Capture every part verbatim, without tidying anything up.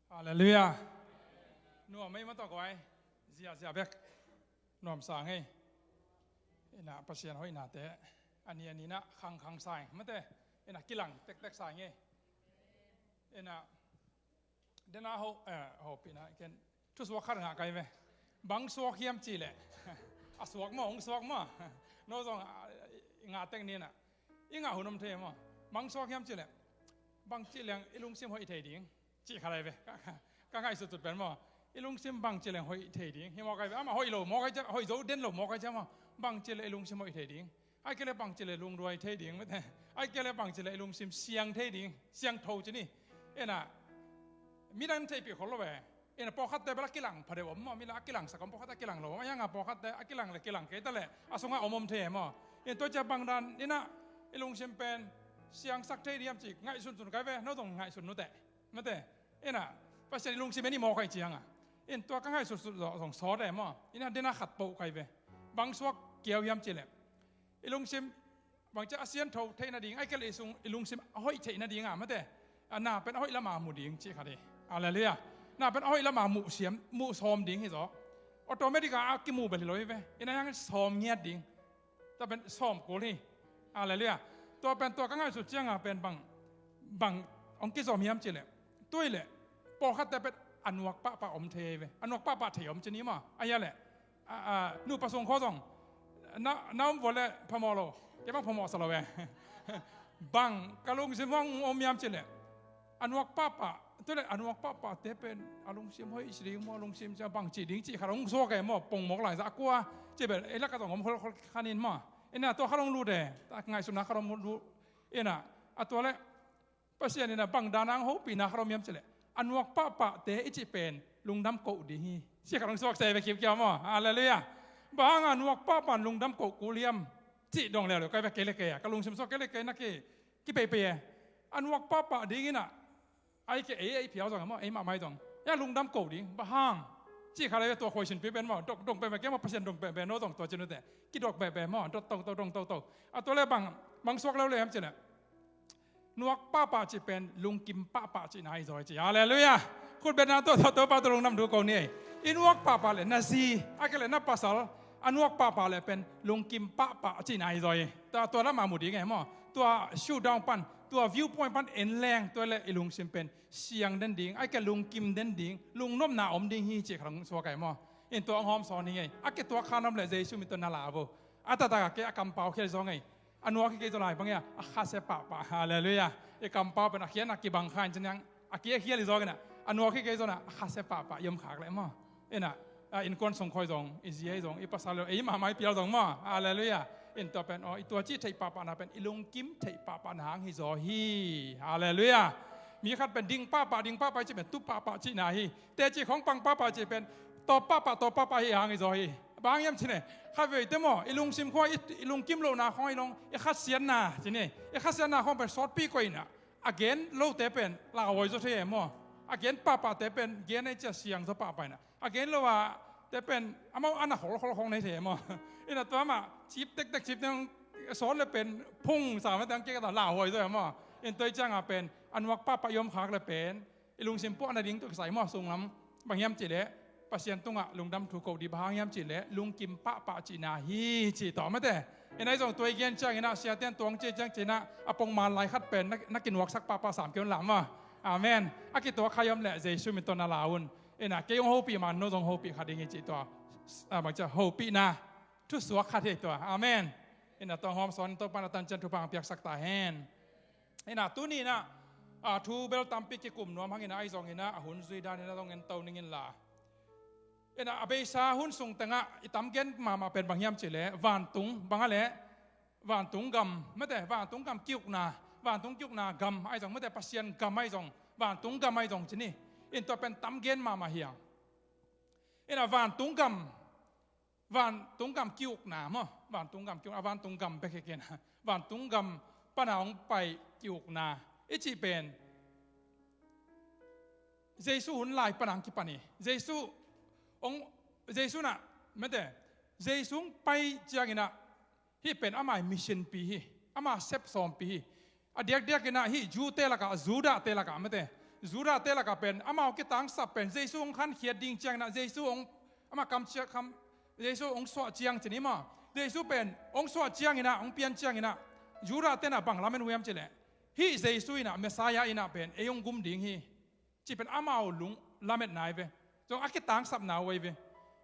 Halleluiah. Nuam ei mah tawh guai. Ziahziah bek nuam sa ngei. Ina Pasian hoihnate a ni a ni na khangkhang sa ing mate. Ina kilang tektek sa ngei. Ina dena ho, eh, hopihna ken thusuak khat ngah kai ve. Bang suak hiam cihleh a suak maw, hong suak maw? No zong, ah, i ngah tek ni na i ngah hun om thei maw? Bang suak hiam cihleh bang cihleng i lungsim hoih thei ding cih kha lai ve. Ka, ka, ka ngaihsutsut pen maw, i lungsim bang cihleng hoih thei ding hi mawk ai ve. Amah hoih lo mawk ai cia, hoih zo den lo mawk ai cia maw, bang cihleh i lungsim hoih thei ding. Ai kei le bang cihleh lungduai thei ding mate. Ai kei le bang cihleh i lungsim siang thei ding, siangtho ci ni. Ina midang theihpih khol lo ve. Ina pawlkhatte bel a kilang phadeuh om maw, midang a kilangsak om, pawlkhatte a kilang lo om. A hianga pawlkhatte a kilang le kilang kei ta leh a sungah om om thei maw. Ina tua cia bang dan ina i lungsim pen siangsak thei diam cih ngaihsunsun kai ve. No zong ngaihsun nuteh mate. Ina Pasian i lungsim en i mawk ai cianga. Ina tua ka ngaihsutsut zong sawt e maw. Ina dena khat poh kai ve. Bang suak kiau hiam cihleh i lungsim bangcia a siantho theih nading, ai kei le i sung i lungsim a hoih theih nadinga mate. A na pen a hoih lama mu ding cih khat hi. Halleluiah. Na pen a hoih lama muh siam, muh sawm ding hi zaw. Automatic a a kimu bel hi lo hi ve. Ina hiang sawm ngiat ding. Tua pen sawm kul hi. Halleluiah. Tua pen tua ka ngaihsut cianga pen bang, bang hong kizom hiam cihleh, tuileh pawlkhatte pen a nuak pahpah om thei ve. A nuak pahpah thei om ci ni maw. A hiah leh a, a, nupa sung khaw zong na, na om vua le phamawh lo. Kei bang phamawh sa lo ve. Bang ka lungsim hong om hiam cihleh a nuak pahpah, tuileh a nuak pahpahte pen a lungsim hoih ci ding maw, a lungsim cia bang cih ding cih khat hong suak e maw, pongmawk laizah a kua cih bel ei lak a zong om kholkhol khanin maw. Ina tua khat hong lut e. Ngaihsutna khat hong lut. Ina a tua leh Pasian ina bang dana hong hopihna khat om hiam cihleh a nuak pahpahte i cih pen lungdam koh ding hi. Cih khat hong suak se ve kimkia maw. Halleluiah. Bang hanga nuak pahpah lungdam koh kul hiam cih dong leuleu kai ve kei le kei a. Ka lungsim suak kei le kei na ki, kipeipei e. A nuak pahpah ding ina ai kei ei, ei phial zong maw, ei mahmah zong. Ia lungdam koh ding, bang hang. Cih khat le tua khuaisin pi pen maw, dok, dong pehpeh kei maw, Pasian dong pehpeh, no zong tua ci nuteh. Kidok pehpeh maw, dot toto, dong toto. A tua le bang, bang suak leuleu hiam cihleh nuak pahpah cih pen lungkim pahpah cihna hi zaw hi ci. Halleluiah. Khutbetna tua, tua, tua pa tua lungdam thu ko ni ei. I nuak pahpah le na zi, a kei le na pasal a nuak pahpah le pen lungkim pahpah cihna hi zaw hi. Tua, tua lama mu ding e maw. Tua shutdown pan, tua viewpoint pan en leng, tua le i lungsim pen siang den ding, a kei lungkim den ding, lungnopna om ding hi cih khat hong suak e maw. Ina tua hong hawmsawn hi ngei. A kituak kha nuam le Jesu min tawh na la vo. A taktak a kei a kampau khia zaw ngei. A nuak hi kei zaw lai bang ia, a khasia pahpah. Halleluiah. I kampau pen a khiatna kibang kha in ci niang, a kia khial hi zaw kei na. A nuak hi kei zaw na, a khasia pahpah i om khak leh maw. Ina a innkuan sung khawi zong, i zi ei zong, i pasal ei mahmah i pial zong maw. Halleluiah. Ina tua pen aw, i tua cih theih pahpahna pen i lungkim theih pahpahna hang hi zaw hi. Halleluiah. Mi khat pen ding pahpah, ding pahpah i cih pen tu pahpah cihna hi. Teci khong pang pahpah cih pen tawp pahpah, tawp pahpah hi hang hi zaw hi. Bang hang hiam cih leh khatveite maw, i lungsim khua, i, i lungkim lohna khong i long, i khatsiatna ci ni. I khatsiatna khong pen sawtpi koihna. A gen lote pen lauhuai zaw thei e maw. A gen pahpahte pen gen ei cia siang zaw pahpah ina. A gen lo a te pen amau a na kholkhol khong nei thei e maw. Ina tua mah cip tektek cip teng sawt le pen phung sa mah teng kei ka ta lauhuai zaw e maw. Ina tua i cianga pen a nuak pahpah i om khak le pen i lungsim puahna ding tua kisai maw sunglam. Bang hiam cihleh Pasian tungah lungdam thu koh dih, bang hang hiam cihleh lungkim pahpah cihna hi ci tawh mate. Ina i zong tua i gen ciangin ah siate'n tuang ci ciang ci-in ah a pongman lai khat pen na, na kinuaksak pahpah sam kei un lam maw. Amen. A kituak kha i om leh Jesu min tawh na la un. Ina kei hong hopih man no zong hopih kha ding hi ci tua. A, bang ci a hopihna thusuak khat hi tua. Amen. Ina tua hong hawmsawn in Topa'n a tancian thupha hong piaksak ta hen. Ina tuni in ah, a, thu bel tampi kikum nuam hangin ah, ahi zongin ah a hun zui dan in ah zong en to ning in la. Ina a beisa hun sung tengah i tam gen mahmah pen bang hiam cihleh vantung bang a leh vantung gam mate, vantung gam ki-ukna, vantung ki-ukna gam ahi zong mate, Pasian gam ahi zong, vantung gam ahi zong ci ni. Ina tua pen tam gen mahmah hi hang. Ina vantung gam, vantung gam ki-ukna maw, vantung gam ki-ukna, vantung gam bek hi kei na. Vantung gam pana hong pai ki-ukna i cih pen Jesu hun lai pana hong kipan hi. Jesu hong, Jesu in ah mate, Jesu hong pai ciangin ah hih pen ama mission pi hi. Ama sep sawmpi hi. A diakdiak inah hih Jew-te lakah, Judah-te lakah mate, Judah-te lakah pen amau kitangsap pen Jesu hong khankhiat ding ciang inah Jesu hong, ama kamciak kham, Jesu hong suah ciang cin hi maw. Jesu pen hong suah ciang inah, hong pian ciang inah Judah-te inah bang lamen uh hiam cih leh, hih Jesu inah Messiah inah pen ei hong gum ding hi, cih pen amau lung lametna hi ve. Zong a kitangsapna uh ahi ve.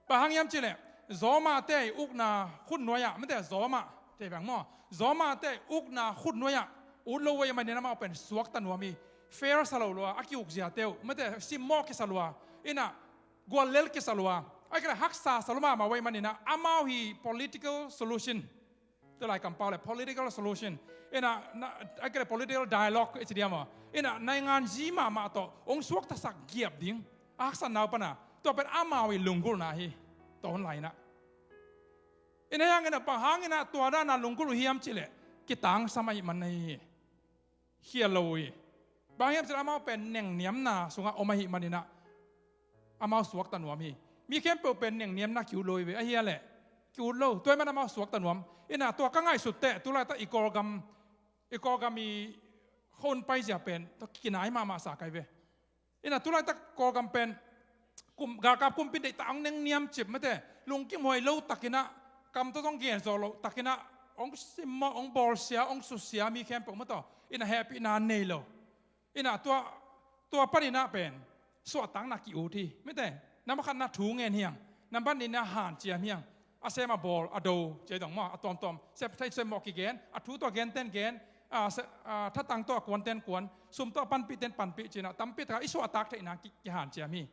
Bang hang hiam cih leh, Roma-te ukna khutnuai-ah mate, Roma, te bang maw, Roma-te ukna khutnuai-ah ut lo uh ahih manin amau pen suakta nuam hi. Fair sa lo lua, a kiuk ziate uh mate, simmawh kisa lua, inah guallel kisa lua, ahih kei leh haksa sa lua mahmah uh ahih manin ah amau hi political solution. Tulai kampau leh political solution, inah, na, ahih kei leh political dialogue i ci diam maw, inah nainganzi mahmah tawh hong suaktasak giap ding a haksatna uh pan a, tua pen amau i lunggulhna hi. Tua hun lai inah, inah hiang inah bang hang inah tua dan a lunggulh uh hiam cih leh, kitangsam ahih man ahi hi. Khial lo uh hi. Bang hiam cih leh amau pen nengniamna sungah om ahih manin ah amau suakta nuam hi. Mi khempeuh pen nengniamna ki-ut lo hi ve, ahi a leh ki-ut lo. Tua ahih man amau suakta nuam. Inah tua ka ngaihsut teh, tulaitak i Kawlgam, i Kawlgam i khua-un paizia pen tua kinai mahmah sa ka hi ve. Inah tulaitak Kawlgam pen kum, galkap kumpi in deihtak hong nengniam cip mate, lungkimhuai lo tak inah, kam tawh zong gen zawh loh tak inah, hong simmawh, hong bawlsia, hong susia mi khempeuh maw tawh, inah hehpihna nei lo. Inah tua, tua pan inah pen suahtakna ki-ut hi mate. Namba khatna thu ngen hi hang, namba nihna hanciam hi hang. A sem a bawl, a do, ci-a dong maw, a tuamtuam, sep thei semmawh kigen, a thu tawh a genten gen, a se-, a thatang tawh a kuanten kuan, sum tawh a panpihten panpih ci-in ah tampi takah i suahtak theihna ki, kihanciam hi.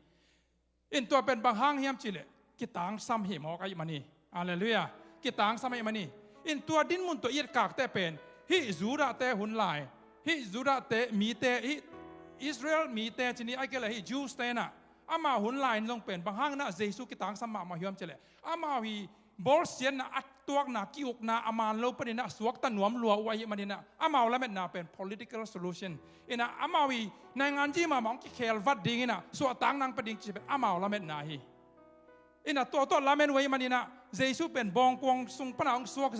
In tua pen bang hang hiam cih leh, kitangsam himawk ahih man hi. Halleluiah. Kitangsam ahih man hi. In tua dinmun tawh i etkak teh pen, hih Judah-te hun lai, hih Judah-te mite, hih Israel mite ci ni, ahih kei leh hih Jews-te inah, amau hun lai in zong pen bang hang inah Jesu kitangsam mahmah hiam cih leh, amau hi bawlsiatna, a tuakna, ki-ukna a man lo pan inah suakta nuam lua uh ahih man inah amau lametna pen political solution. Inah amau hi nainganzi mahmah hong kikhelvat ding inah suahtakna hong pia ding cih pen amau lametna hi. Inah tua tawh lamen uh ahih man inah Jesu pen bawngkuang sung pan a hong suak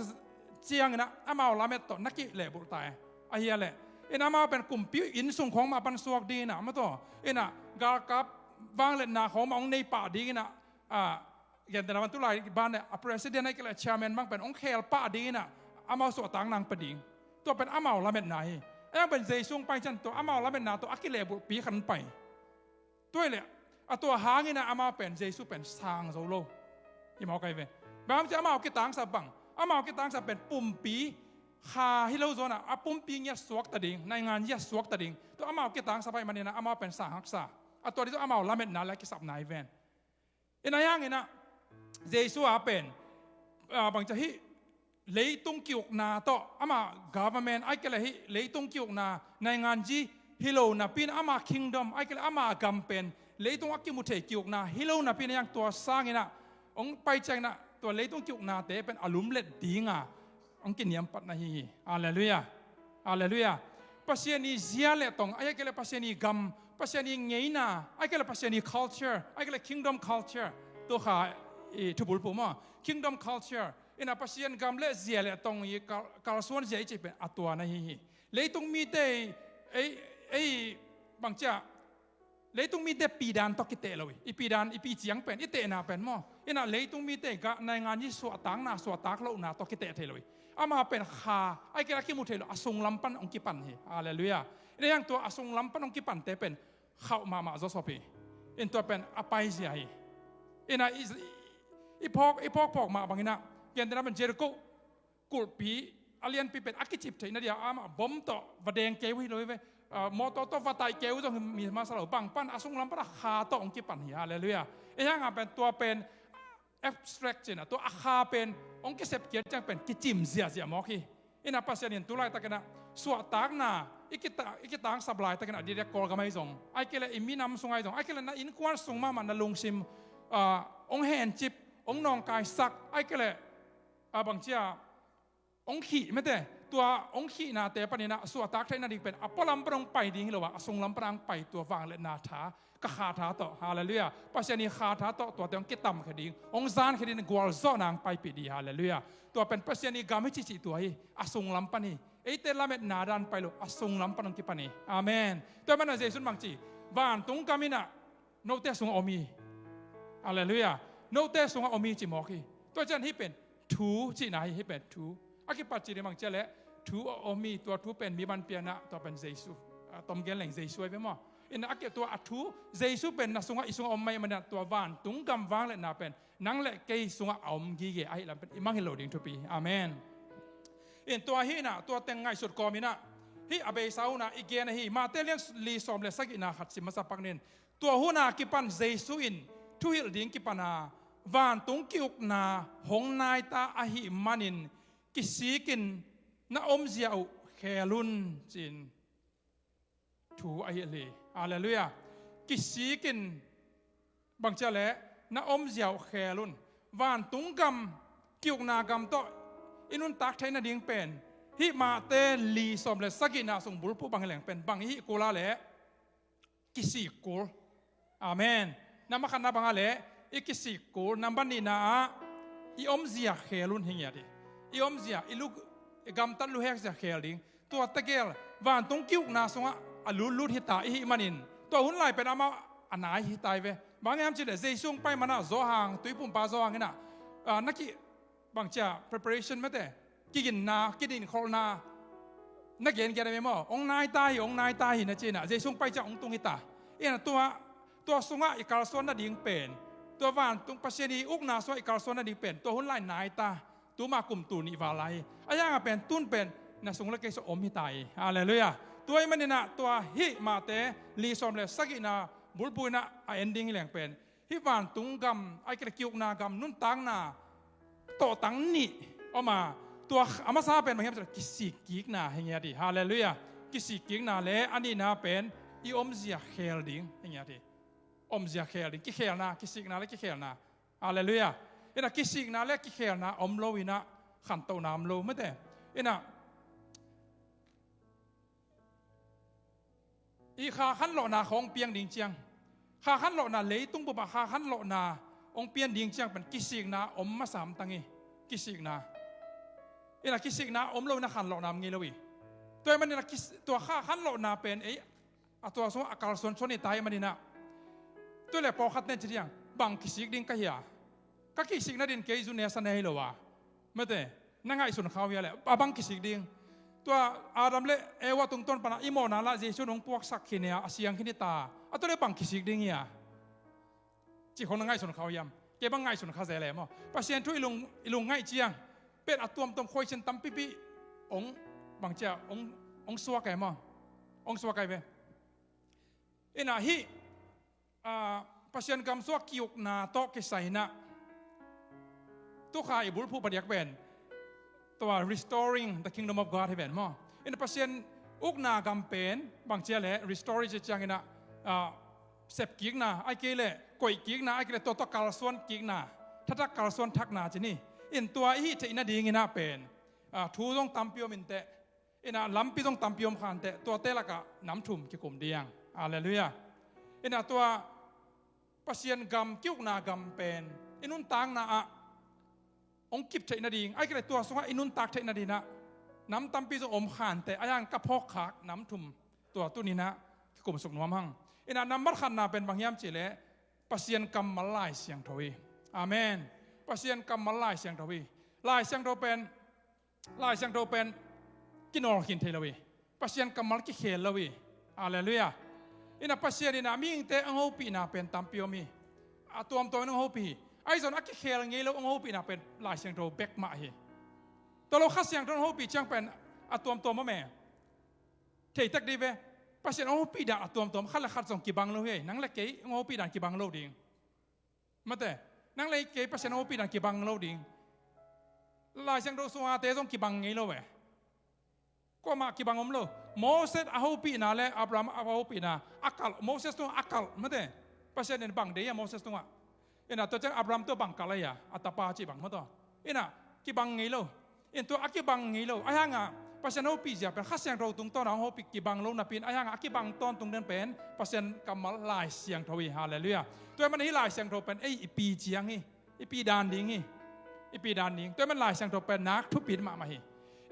ciang inah amau lamet tawh na kilehbulh ta e. Ahi a leh, inah amau pen kumpi inn sung khawng mah pan suak ding inah maw tawh, inah galkap vangliatna khawng mah hong nei pah ding inah, a, gentehna bang tulai ban leh a president ahih kei leh a chairman bang pen hong khel pah ding inah amau suahtakna hong pia ding. Tua pen amau lametna hi. Ahi hang pen Jesu hong pai ciang tua amau lametna tawh a kilehbulhpi khat hong pai. Tua hi leh, a tua hang inah amau pen Jesu pen sang zo lo. Himawk ahi ve. Bang hang hiam cih leh amau kitangsap bang, amau kitangsap pen pumpi kha hi lo zaw inah, a pumpi ngiat suakta ding, nainganzi a suakta ding. Tua amau kitangsap ahih man inah amau pen sang haksa. A tua ding tua amau lametna leh a kisapna hi ven. Inah hiang inah Jesu a pen, a, bangci a hih leitung ki-ukna tawh, ama government, ahih kei leh hih leitung ki-ukna, nainganzi hi lo napi in ama kingdom, ahih kei leh ama gam pen leitung a kimu thei ki-ukna hi lo napi in, hiang tua sang inah hong pai ciang inah tua leitung ki-uknate pen a lumlet ding a hong kiniampatna hi hi. Halleluiah. Halleluiah. Pasian i zia leh tong, ahih kei leh Pasian i gam, Pasian i ngeina, ahih kei leh Pasian i culture, ahih kei leh kingdom culture, tua kha i thubulphuh maw, kingdom culture. Inah Pasian gam leh zia leh tong i kal-, kalsuan zia i cih pen a tua na hi hi. Leitung mite ei, ei, bangci a, leitung mite pidan tawh kiteh lo hi. I pidan, i piciang pen, i tehna pen maw, inah leitung mite gah nainganzi suahtakna, suahtak lohna tawh kiteh thei lo hi. Ama pen kha, ahih kei leh a kimu thei lo, a sunglam pan hong kipan hi. Halleluiah. Inah hiang tua a sunglam pan hong kipante pen khauh mahmah zawsop hi. In tua pen a paizia hi. Inah i, i phawk, i phawkphawk mah bang inah, gentehna pen Jericho kulhpi a lianpi pen a kicip theihna dia amah bom tawh va deng kei uh hi lo hi ve. A, mawtaw tawh va taih kei uh zong mi masa lo, bang pan a sunglam pan a kha tawh hong kipan hi. Halleluiah. Ahi hang a pen tua pen abstract ci-in ah, tua a kha pen hong kisep khiat ciang pen kicim ziahziah mawk hi. Inah Pasian in tu laitakin ah suahtakna i kita-, i kitangsap laitakin ah, a diakdiak Kawlgam ahi zong, ahih kei leh i minam sung ahi zong, ahih kei leh na innkuan sung mahmah na lungsim, a, hong hencip, hong nawngkaisak, ahih kei leh, a, bangci a, hong khih mate, tua hong khihnate panin ah suahtak theihna ding pen a pualam pan hong pai ding hi lo a, a sunglam pan hong pai, tua vangliatna tha, ka kha tha tawh, halleluiah, Pasian i kha tha tawh tuate hong kitamkhia ding, hong zankhia ding, gualzawhna hong paipih ding hi, halleluiah. Tua pen Pasian i gam hi cihcih tua hi, a sunglam pan hi. Eite lametna dan pai lo, a sunglam pan hong kipan hi. Amen. Tua ahih manin Jesu in bang ci, vantung gam in ah note sungah om hi. Halleluiah. Note sungah om hi ci mawk hi. Tua ciang hih pen thu cihna hi, hih pen thu. A kipat cih ding bang ci a leh thu a om hi, tua thu pen mi ban pian ah, tua pen Jesu. Ah, tom gen leng Jesu ahi ve maw. In ah a ki, tua a thu, Jesu pen na sungah, i sungah om mah ahih manin ah tua vantung gam vangliatna pen nang le kei sungah a om gige ahih lam pen i mangngilh loh ding thupi. Amen. In tua hi in ah, tua teng ngaihsut kawm in ah, hih a beisa hun ah i gen ahi, Matthai lian li sawm le sagihna khat sim masa pak ning. Tua hun a kipan Jesu in thuhilh ding kipan a, vantung ki-ukna hong nai ta ahih manin kisik in na omzia uh khel un, ci-in thu a hilh hi. Halleluiah. Kisik in bang ci a leh na omzia uh khel un. Vantung gam, ki-ukna gam tawh i nuntak theih nading pen hih Matthai li sawm le sagihna sung bulphuh bang hi leng pen bang i hih kul a leh, kisik kul. Amen. Nambat khatna bang a leh, i kisik kul. Nambat nihna ah, i omzia khel un hi ngiat hi. I omzia, i lu, i gamtat luhek zia khel ding. Tua tegel vantung ki-ukna sungah a lutlut hi ta i hih manin, tua hun lai pen amah a nai hi ta hi ve. Bang hiam cih leh Jesu hong pai man ah Johan, tuipumpa Johan in ah, ah, na ki, bang ci a, preparation mate, kiginna, kidinkholhna na gengen a ve maw. Hong nai ta hi, hong nai ta hi na ci-in ah, Jesu hong pai ciang hong tung hi ta. In ah tua, tua sungah i kalsuan nading pen, tua vantung Pasian i ukna sungah i kalsuan nading pen tua hun lai nai ta. Tuma kum tul nih val lai hi. Ahi hang a pen tun pen na sung le kei sungah om hi ta hi. Halleluiah. Tua ahih manin ah tua hih Matthai li sawm le sagihna bulphuh in ah a en ding hi leng pen, hih vantung gam, ahih kei leh ki-ukna gam nuntakna tawhtang nih om a, tua a masa pen bang hiam cih leh kisikkikna hi ngiat hi. Halleluiah. Kisikkikna le a nihna pen i omzia khel ding hi ngiat hi. Omzia khel ding, kikhelna, kisikna le kikhelna. Halleluiah. In ah kisikna le kikhelna om lo in ah khantohna om lo mate. In ah i kha khanlawhna khawng piang ding ciang, kha khanlawhna, leitung bup ah kha khanlawhna hong pian ding ciang pen kisikna om masa hamtang hi. Kisikna. In ah kisikna om lo in ah khanlawhna om ngei lo hi. Tua ahih manin ah kis-, tua kha khanlawhna pen ei a tua sungah a kalsuan suan hi ta ahih manin ah, tu le pawlkhat ten ci diang, bang kisik ding ka hia? Ka kisik nadin kei zu ne sa ne hi lo a. Mate, na ngaihsun kha uh hia leh, a bang kisik ding? Tua Adam le Eva tungtawn pan a i mawhna lah Jesu in hong puaksak khin hi a, a siang khin hi ta. A tua leh bang kisik ding hia? Cih khawng na ngaihsun kha uh hiam? Kei bang ngaihsun kha zel e maw. Pasian thu i lung, i lung ngaih ciang pen a tuamtuam khuaisin tampipi hong, bang ci a, hong, hong suak e maw. Hong suak e ve. In ah hih, ah, Pasian gam sungah ki-ukna tawh kisai in ah tu kha i bulphuh padiak pen tua Restoring the Kingdom of God hi ven maw. In ah Pasian ukna gam pen bang ci a leh, restore ci ciang in ah, ah, sepkikna, ahih kei leh koihkikna, ahih kei leh tua tawh kalsuankikna, thathak kalsuan thakna ci ni. In tua i hih theih nading in ah pen, ah, thu zong tampi om in teh, in ah lampi zong tampi om kha in teh, tuate lakah nam thum kikum diang. Halleluiah. In ah tua Pasian gam, ki-ukna gam pen i nuntakna ah hong kip theih nading, ahih kei leh tua sungah i nuntak theih nading ah nam tampi zong om kha in teh, ahi hang ka phawkkhak nam thum tua tuni in ah kikum suk nuam hang. In ah nambat khatna pen bang hiam cih leh Pasian kammal Lai Siangtho hi. Amen. Pasian kammal Lai Siangtho hi. Lai Siangtho pen, Lai Siangtho pen kinawlkhin thei lo hi. Pasian kammal kikhel lo hi. Halleluiah. In ah Pasian in ah mihingte hong hopihna pen tampi om hi. A tuamtuam in hong hopih hi. Ahi zong a kikhel ngei lo hong hopihna pen Lai Siangtho bek mah hi. Tua lo Kha Siangtho in hong hopih ciang pen a tuamtuam om e. Thei tek dih ve. Pasian hong hopih dan a tuamtuam, khat le khat zong kibang lo hi. Nang le kei hong hopih dan kibang lo ding. Mate, nang le kei Pasian hong hopih dan kibang lo ding. Lai Siangtho sungate zong kibang ngei lo e. Kuamah kibang om lo. Moses a hopihna le Abraham a hopihna a kalh, Moses tungah a kalh, mate. Pasian in bang deih a Moses tungah. In ah tua ciang Abraham tungah bang kalh a hia, a tapa cih bang maw tua. In ah kibang ngei lo. In tua a kibang ngei lo. Ahi hang a Pasian hopih zia pen Kha Siangtho tungtawn a hong hopih kibang lo napi in, ahi hang a a kibang tawntung den pen Pasian kammal Lai Siangtho hi. Halleluiah. Tua ahih manin hih Lai Siangtho pen ei i pi ciang hi. I pi dan ding hi. I pi dan ding. Tua ahih manin Lai Siangtho pen nak thupi mahmah hi.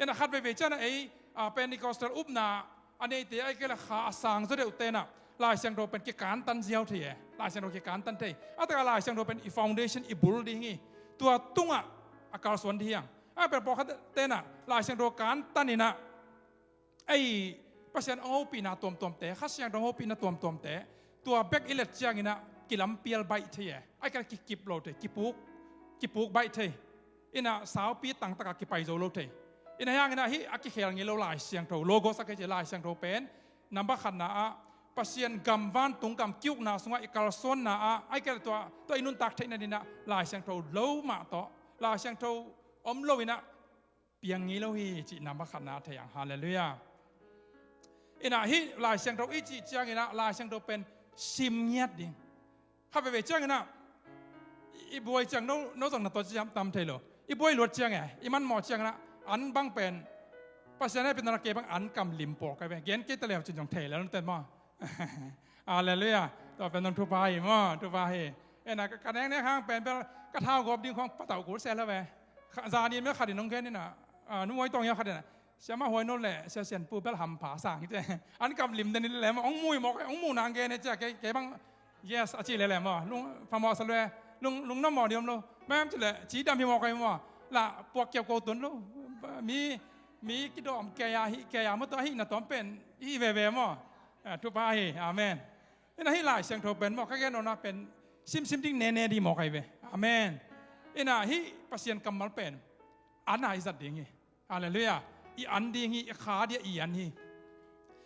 In ah khat veivei ciang a ei a, Pentecostal upna a neite, ahih kei leh kha a sang zaw deuhte in ah Lai Siangtho pen kikantan ziau thei e. Lai Siangtho kikantan thei. A takah Lai Siangtho pen i foundation, i bul ding hi. Tua tungah a kalsuan ding hi hang. A pen pawlkhatte in ah Lai Siangtho kantan in ah, ei, Pasian hong hopihna tuamtuamte, Kha Siangtho hong hopihna tuamtuamte, tua bek i let ciangin ah kilampial baih thei e. Ahih kei leh kikip lo thei, kipuk, kipuk baih thei. In ah saupi tangtakah kipai zo lo thei. In ah hiangin ah hih a kikhel ngei lo Lai Siangtho, Logos a kici Lai Siangtho pen number khatna ah Pasian gam, vantung gam ki-ukna sungah i kalsuanna ah, ahih kei leh tua, tua i nuntak theihna dingin ah Lai Siangtho lo mah tawh, Lai Siangtho om lo in ah piang ngei lo hi cih number khatna thei hang. Halleluiah. In ah hih Lai Siangtho i cih ciangin ah Lai Siangtho pen sim ngiat ding. Khat veivei ciangin ah i buai ciang no, no zong na tawh ciam tam thei lo. I buai luat ciang e, i manmawh ciangin ah an bang pen Pasian hehpihna kei bang an kam lim pawl kai ve. Gen kei ta leu cin zong thei lel ten maw. Halleluiah. Tua pen nong thupha hi maw, thupha hi. In ah ka, ka neknek hang pen bel ka thau gawp ding khawng patauh kul se lo ve. Kha, zan in mel khat in hong gen in ah, a, Nu Muai Tawng in khat in ah, Siamah Huai No le Sia Sian Pu bel hampha sang hi te. An kam lim den in le maw, hong mu hi mawk, hong mu nang gen hi cia, kei, kei bang, yes, a ci lele maw. Lung phamawh sa lue, lung, lung na mawh ding om lo. Mem ci le, ci dam hi mawk hi maw. Lah puak kiau ko tun lo. Mi, mi kidawm kei a hih, kei a maw, tua hih na tawm pen hih veve maw. A, thupha hi. Amen. In ah hih Lai Siangtho pen maw, ka gen nopna pen simsim ding nene ding mawk ahi ve. Amen. In ah hih Pasian kammal pen an ah i zat ding hi. Halleluiah. I an ding hi, i kha ding a i an hi.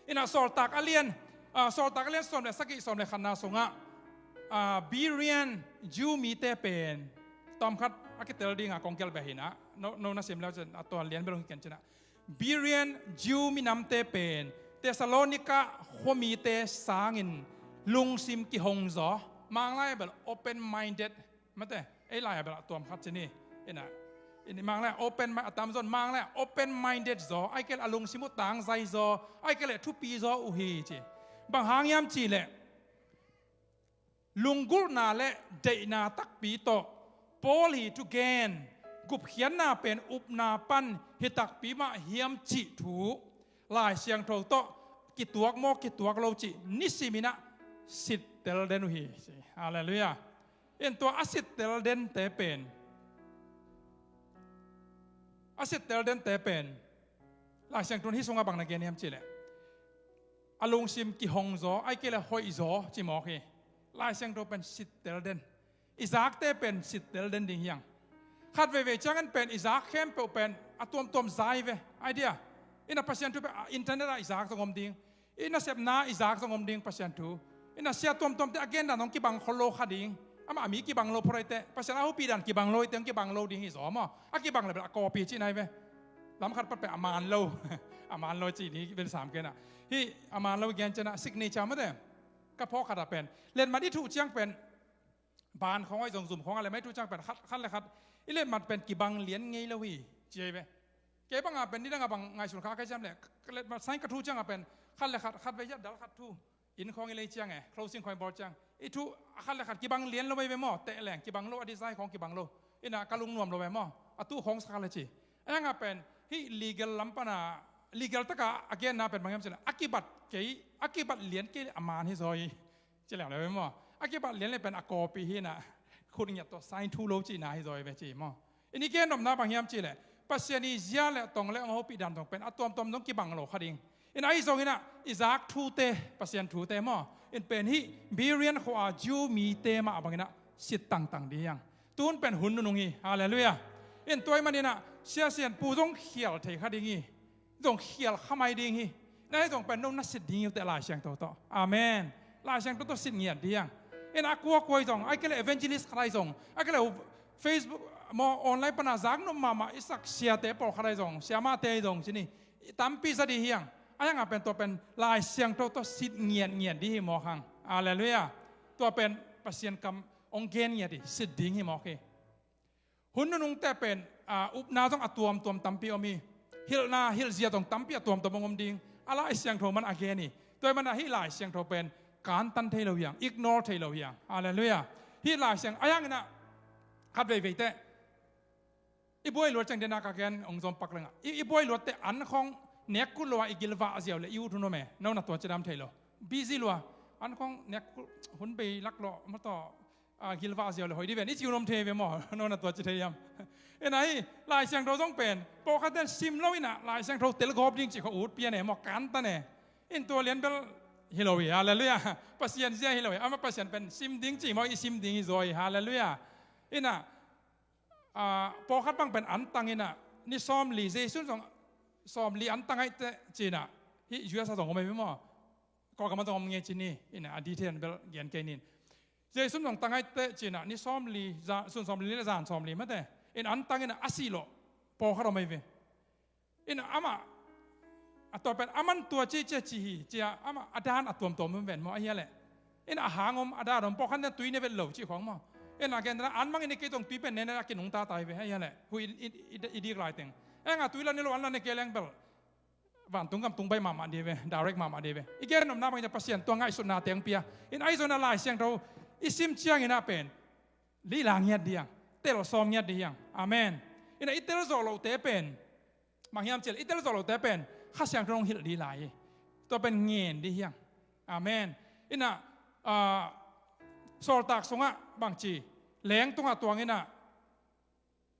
In ah Sawltak a lian, a, Sawltak a lian sawm le sagih, sawm le khatna sungah, a, Berean Jew mite pen tawmkhat a kitel ding a kong gelh beh hi in ah, no, no na sim leu cin a tua lian bel hong hi ken cin ah. Berean Jew minamte pen Thessalonica khuamite sangin lungsim kihong zaw, Manglai ah bel open-minded, mate, ei lai ah bel a tuam khat ci ni. In ah, in Manglai ah open mi-, a tamzaw in Manglai ah open-minded zaw, ahih kei leh a lungsim uh tangzai zaw, ahih kei leh thupi zaw uh hi ci. Bang hang hiam cih leh lunggulhna le deihna takpi tawh Paul hi thu gen, gupkhiatna pen upna pan hi takpi mah hiam cih thu Lai Siangtho tawh kituak maw, kituak lo cih nisim in ah sittel den uh hi. Halleluiah. In tua a sittel dente pen, a sittel dente pen Lai Siangtho in hih sungah bang na gen hiam cih leh, a lungsim kihong zaw, ahih kei leh hoih zaw ci mawk hi. Lai Siangtho pen sittel den. I zakte pen sittel den ding hi hang. Khat veivei ciangin pen i zak khempeuh pen a tuamtuam za hi ve. Idea. In ah Pasian thu pen, a, internet ah i zak zong om ding. I nasepna i zak zong om ding Pasian thu. In ah sia tuamtuamte a gen dan zong kibang khol lo kha ding. Amah a mi kibang lo phot ahih teh, Pasian a hopih dan kibang lo ahih teh zong kibang lo ding hi zaw maw. A kibang le bel a copy cihna hi ve. Lam khat pat pen a man lo. A man lo cih ni bel sam ken ah. Hih a man lo gen ciang ah signature mate. Ka phawk khat ah pen letmat i thuh ciang pen, ban khawng ah zong zum khawng ah letmat i thuh ciang pen khat, khat le khat i letmat pen kibang lian ngei lo hi ci hi ve. Kei bang ah pen nidang ah bang ngaihsun kha ka hiam leh, letmat sign ka thuh ciang ah pen khat le khat, khat vei ah dal khat thuh. Inn khawng i lei ciang e, closing khawng i bawl ciang, i thuh a khat le khat kibang lian lo veve maw, teh leng kibang lo, a design khawng kibang lo. In ah ka lungnuam lo ve maw, a tuh khawng sa kha le ci. A hiang ah pen hih legal lam pan ah, legal tak ah a genna pen bang hiam cih leh, a kibat kei, a kibat lian kei leh a man hi zaw hi. Ci leng le ve maw, a kibat lian le pen a copy hi in ah, khut ngiat tawh sign thuh lo cihna hi zaw hi ve ci maw. In i gen nopna bang hiam cih leh, Pasian i zia le tong le hong hopih dan zong pen a tuamtuam zong kibang lo kha ding. In ahi zongin ah i zak thute, Pasian thute maw, in pen hih Berean khua Jew mite mah bangin ah sit tangtang ding hi hang. Tun pen hun nunung hi. Halleluiah. In tua ahih manin ah Sia Sian Pu zong khial thei kha ding hi. Zong khial kha mai ding hi. Na hi zong pen no na sit ding hi uh teh Lai Siangtho tawh. Amen. Lai Siangtho tawh sit ngiat ding hi hang. In a kuakua hi zong, ahih kei leh evangelist khat ahi zong, ahih kei leh Facebook maw, online pan a zak nop mahmah i sak siate pawlkhat ahi zong, siamahte ahi zong ci ni, i tampi za ding hi hang. A hiang ah pen tua pen Lai Siangtho tawh sit ngiatngiat ding hi mawk hang. Halleluiah. Tua pen Pasian kam hong gen ngiat hi, sit ding hi mawk hi. Hun nunungte pen, a, upna zong a tuamtuam tampi om hi. Hilhna, hilhzia zong tampi a tuamtuam hong om ding. A Lai Siangtho man a gen hi. Tua ahih man a hih Lai Siangtho pen kantan thei lo hi hang, ignore thei lo hi hang. Halleluiah. Hih Lai Siang, a hiangin ah khat veivei teh i buai luat ciang dena ka gen hong zom pak leng ah, i, i buai luat teh an khawng Nek kul lo a i gilvah ziau le i ut hun om e, no na tua cidam thei lo. Busy lua, an khong nek kul hun bei lak lo, ma tawh, a, gilvah ziau le hoih di ven, i ci hun om thei ve maw, no na tua ci thei hiam? Ina hi, Lai Siangtho zong pen, pawlkhat ten sim lo ina, Lai Siangtho tel gawp ding ci kho ut pian e maw, kantan e. In tua lian bel hi lo hi, halleluiah. Pasian zia hi lo hi, ama Pasian pen sim ding ci maw, i sim ding hi zaw hi, halleluiah. Ina, a, pawlkhat bang pen antang ina, ni sawmli, Jesu zong sawmli antang aih teh cina, hi U S a zong om ahi maw. Kawlgam a zong om nge cini, ina, a detail bel gen kei nin. Jesu zong tang aih teh cina, ni sawmli, za-, sun sawmli le zan sawmli mate. In antang ina a sih lo, pawlkhat om ahi ve. Ina ama, a tua pen, aman tua ci cia ci hi, cia ama a dan a tuamtuam om ven maw, ahi a leh. Ina a hang om, a dan om, pawlkhat ina tui ne vet lo ci khong maw. Ina a gen tana, an mang ina kei tong tui pen ne ne a kinungta tai ve, ahi a leh. Hu i, i, i, i dik lai teng. Enga tui la ne lo, an la ne kei leng bel. Vantung gam tung bai mahmah di ve, direct mahmah di ve. I gen nopna bang ina Pasian tua ngaihsutna teng pia. In ahi zona Lai Siangtho, i sim ciang ina pen. Lila ngiat diang, tel sawm ngiat di hiang. Amen. Ina i tel zawh lote pen. Bang hiam cil, i tel zawh lote pen. Kha Siangtho nong hilh di lai hi. Tua pen ngen di hiang. Amen. Ina, a, Sawltak sungah bangci. Leng tungah tuang ina,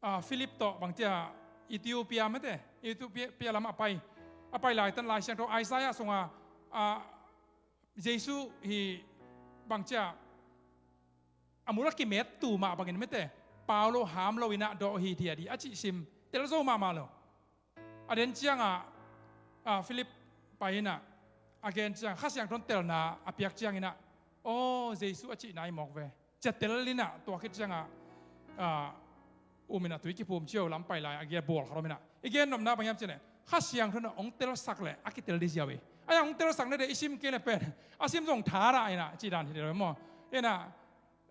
a, Philip tawh bangcia Ethiopia mate. Ethiopia lam a pai. A pai lai tan Lai Siangtho Isaiah sungah, a, Jesu hi bangcia a mul a kimet tu mah bangin mete, pau lo ham lo ina dawh hi thia di a cih sim tel zo mahmah lo. A den cianga, a, Philip pai ina a gen ciang Kha Siangtho in telna a piak ciang ina, aw, Jesu a cihna i mawk ve. Cia tel ina tua khit cianga, a, um ina tui kiphum cio lam pai lai a gia bual khat om ina. I gen nopna bang hiam cih leh Kha Siangtho in hong telsak leh a kitel di ziau hi. A hong telsak na de i sim kei leh pen a sim zong tha rah ina cih dan hi de lo maw. Ina,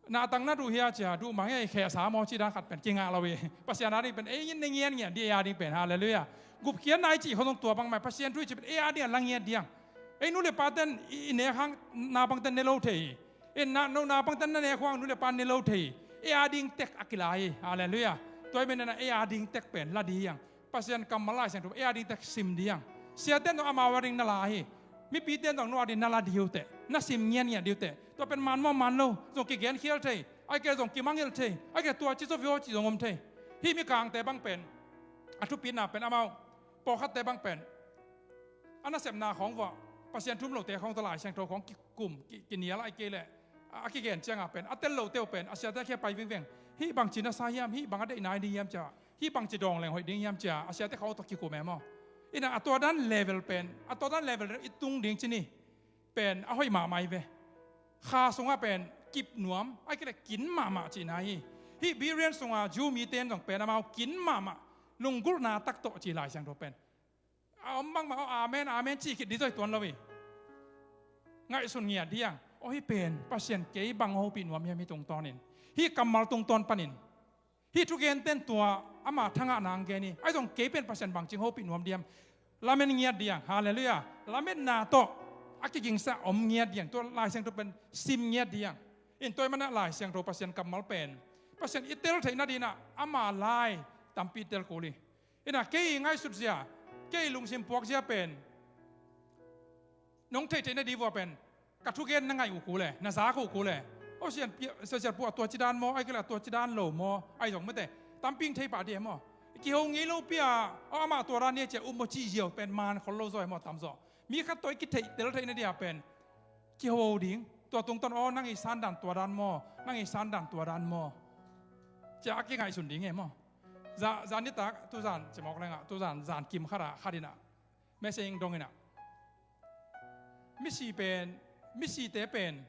na tang na duh hia cia, duh mang hia i khehsa maw cih dan khat pen kinga lo hi. Pasian a ding pen ei ngian ngian di, ei a ding pen, halleluiah. Gupkhiatna i cih khong zong tua bang mai Pasian thu i cih pen ei a ding a la ngiat diang. Ei nu le pa ten i, i nek hang naupang ten ne lo thei hi. Ei na, no naupang ten na nek hang nu le pa ne lo thei hi. Ei a ding tek a kila hi. Halleluiah. Tua i pen na ei a ding tek pen la di hiang. Pasian kammal Lai Siangtho ei a ding tek sim diang. Siate'n zong amau a ding na la hi. Mipite'n zong no a ding na la di uh teh. Na sim ngian ngiat di uh teh. Tua pen man maw man lo. Zong kigen khial thei. Ai kei zong kimangngilh thei. Ai kei tua ci zo vio ci zong om thei. Hih mikangte bang pen a thupitna pen amau pawlkhatte bang pen a nasepna khawng vua, Pasian thu um lote khawng tawh Lai Siangtho khawng kikum, ki, kinial ai kei leh, a, a kigen cianga pen a tel lote uh pen a siate a khia pai vingveng. Hih bangci na sa hiam, hih bang a deihna hi ding hiam cia, hih bangci dawng leng hoih ding hiam cia a siate khawng tawh kikum e maw. Ina a tua dan level pen, a tua dan level i tung ding ci ni. Pen a hoih mahmah hi ve. Kha sungah pen kip nuam, a kile kin mahmah cihna hi. Hih Berean sungah Jew mite'n zong pen amau kin mahmah, lunggulhna tak tawh ci Lai Siangtho pen. A om bangmah aw, amen, amen cih khit di zoi tuan lo hi. Ngaihsun ngiat diang. Aw, hih pen Pasian kei bang hopih nuam hiam hih tungtawnin, hih kammal tungtawn panin. Hih thugente'n tua ama thangah nang gen hi. Ahi zong kei pen Pasian bangcing hopih nuam diam. Lamen ngiat diang. Halleluiah. Lametna tawh a kigingsa om ngiat diang. Tua Lai Siangtho pen sim ngiat diang. In tua i manah Lai Siangtho Pasian kammal pen Pasian i tel theihna dinah ama lai tampi tel kul hi. Ina kei ngaihsut zia, kei lungsim puak zia pen nong theihtheih na di vua pen ka thugen na ngaih uh kul e, na zak uh kul e. Aw, sian pia, sian, sian pua tua ci dan maw, ai kila tua ci dan lo maw, ai zong mate. Tamping thei pah di e maw. Kiho ngei lo pia, aw, amah tua dan ni a cia um maw cih ziau pen man khol lo zaw e maw, tam zaw. Mi khat tawh i kitheih tel theih na dia pen kiho ding. Tua tungtawn aw, nang i san dan tua dan maw, nang i san dan tua dan maw, cia a kingaihsun ding e maw. Za, zan nitak, tuzan cimawk lengah, tuzan zan kim khatah, khat inah message dong inah. Misi pen, misite pen,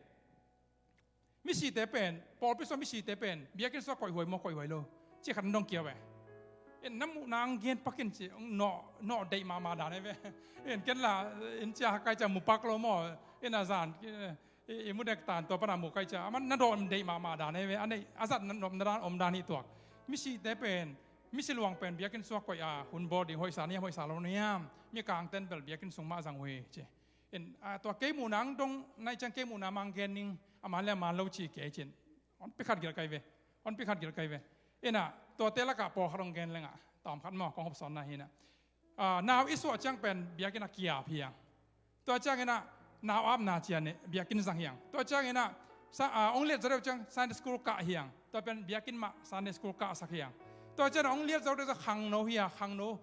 misite pen, pawlpi sua misite pen biakinn sua koihhuai maw, koihhuai lo, ci khat an dong kia ve. In na muhna ang gen pakin ci, nawh, nawh deih mahmah dan e ve. In ken la, in cia hakai cia mupak lo maw, in a zan, i, i mudek tan tua pana mukai cia, aman na dawh deih mahmah dan e ve. A neih a zat na nopna dan om dan hi tuak. Misite pen, misi luang pen biakinn sua koih a hun bawl ding hoihsa niam, hoihsa lo niam, mikangten bel biakinn sung mah zang uh hi ci. In, a, tua kei muhna ang dong, nai ciang kei muhna mang gen ning, a man le a man lo ci kei cin. Hon pi khat gil kai ve. Hon pi khat gil kai ve. Ina, tuate lakah pawlkhat hong gen lengah, tawm khat maw, kong hopsawnna hinah. ah, nau i suah ciang pen biakinn ah kiap hi hang. Tua cianginah nau apna ciang biakinn zang hi hang. Tua cianginah sa, ah, hong liat zaw deuh ciang Sunday school kah hi hang. Tua pen biakinn mah Sunday school kahsak hi hang. Tua cianginah hong liat zaw deuh ciang khangno hi a, khangno,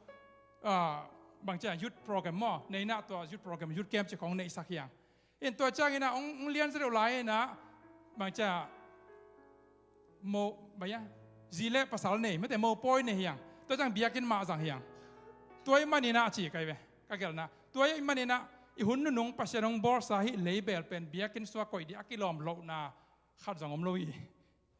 ah, bang ciang youth program maw, nei inah tua youth program, youth camp cih khawng neihsak hi hang. In tua cianginah hong, hong lian zaw deuh lai inah bang ciang mo, baya, zi le pasal nei, mate, mopawi nei hi hang. Tua ciang biakinn mah zang hi hang. Tua ahih maninah ci kai ve, ka gelhna. Tua ahih maninah i hun nunung Pasian hong bawlsa hih leibel pen biakinn sua koih ding a kilawm lohna khat zong om lo hi.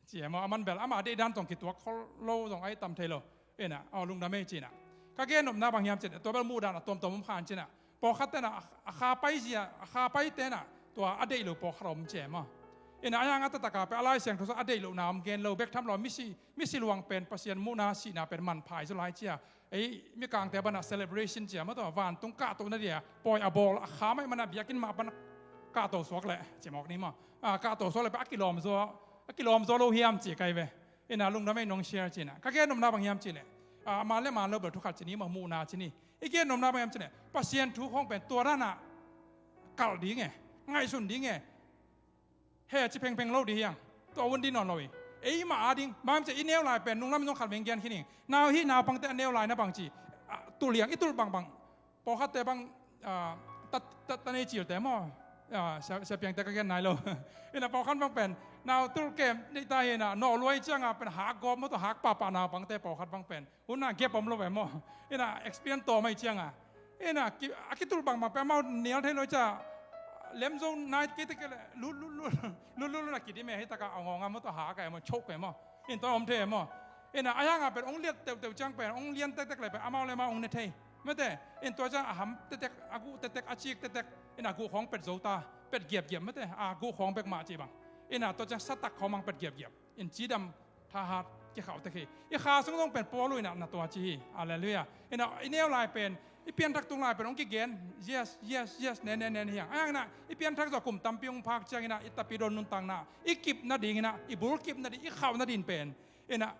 Ci e maw, aman bel ama deihdan zong kituak khol lo zong ahi tam thei lo. Inah, aw, lungdam ei cinah. Ka gennopna bang hiam cinah, tua bel muhdan a tuamtuam om khan cinah. Pawlkhat tenah a, a kha pai zia, a kha pai tenah tua a deih lo pawlkhat a om ci e maw. Inah, a hiang a taktak a pen a Lai Siangtho sung a deih lohna om gen lo bek tham lo, misi, misi luang pen Pasian muhna sihna pen manpha hi zaw lai cia. Ei, mikangte banah celebration cia maw, tua vantung kahtohna dia pawi a bawl a kha mah ahih manah biakinn mah pan kahto suak leh ci mawk ni maw. Ah, kahto suak leh pen a kilawm zaw, a kilawm zaw lo hiam ci kai ve. Inah, lungdam ei nong share cinah. Ka gennopna bang hiam cih leh, ah, man le man lo bel thu khat ci ni maw, muhna ci ni. I gennopna bang hiam cih leh Pasian thu khawng pen tua danah kalh ding e, ngaihsun ding e. He ci phengpheng lo ding hi hang. Tua hun ding nawn lo hi. Eimah a ding bang hiam cih leh i neu lai pen nunglam in zong khat veng gen khin ing. Nau hih naupangte a neu lai na bang ci, ah, tulh hi hang, i tulh bangbang. Pawlkhatte bang, ah, tat, tat, tat nei cilte maw. Ah, sia, sia piangte ka gen nai lo. Inah pawlkhat bang pen nau tulh kem neih ta hi inah, nawh luai cianga pen hak gawp maw, tua hak pahpah naupangte pawlkhat bang pen. Hun a gep om lo ve maw. Inah experience tawm ahih cianga. Inah ki, a kitulh bangbang pen amau nial thei lo cia. Lem zo nai kei tek kei leh lut, lut, lut, lut, lut, lut a kidim e, hih takah a ngawng a maw, tua hak e maw, choke e maw. In tua om thei e maw. Inah a hiang a pen hong liat teuhteuh ciang pen hong lian tektek leh pen amau le amau hong ne thei. Mate, in tua ciang a ham tektek, a guh tektek, a cik tektek, inah guh khawng pet zo ta, pet giapgiap mate, a guh khawng bek mah ci bang. Inah tua ciang satak khawng mang pet giapgiap. In cidam thahat kikhauh tek hi. I kha sung zong pen Paul inah na tua ci hi. Halleluiah. Inah i neu lai pen, i pianthak tung lai pen hong kigen, yes, yes, yes, nen, nen, nen hi hang. A hiang inah i pianthak zawh kum tampi hong phak ciang inah i tapidawn nuntakna, i kip nading inah, i bul kip nading, i khauh nading pen, inah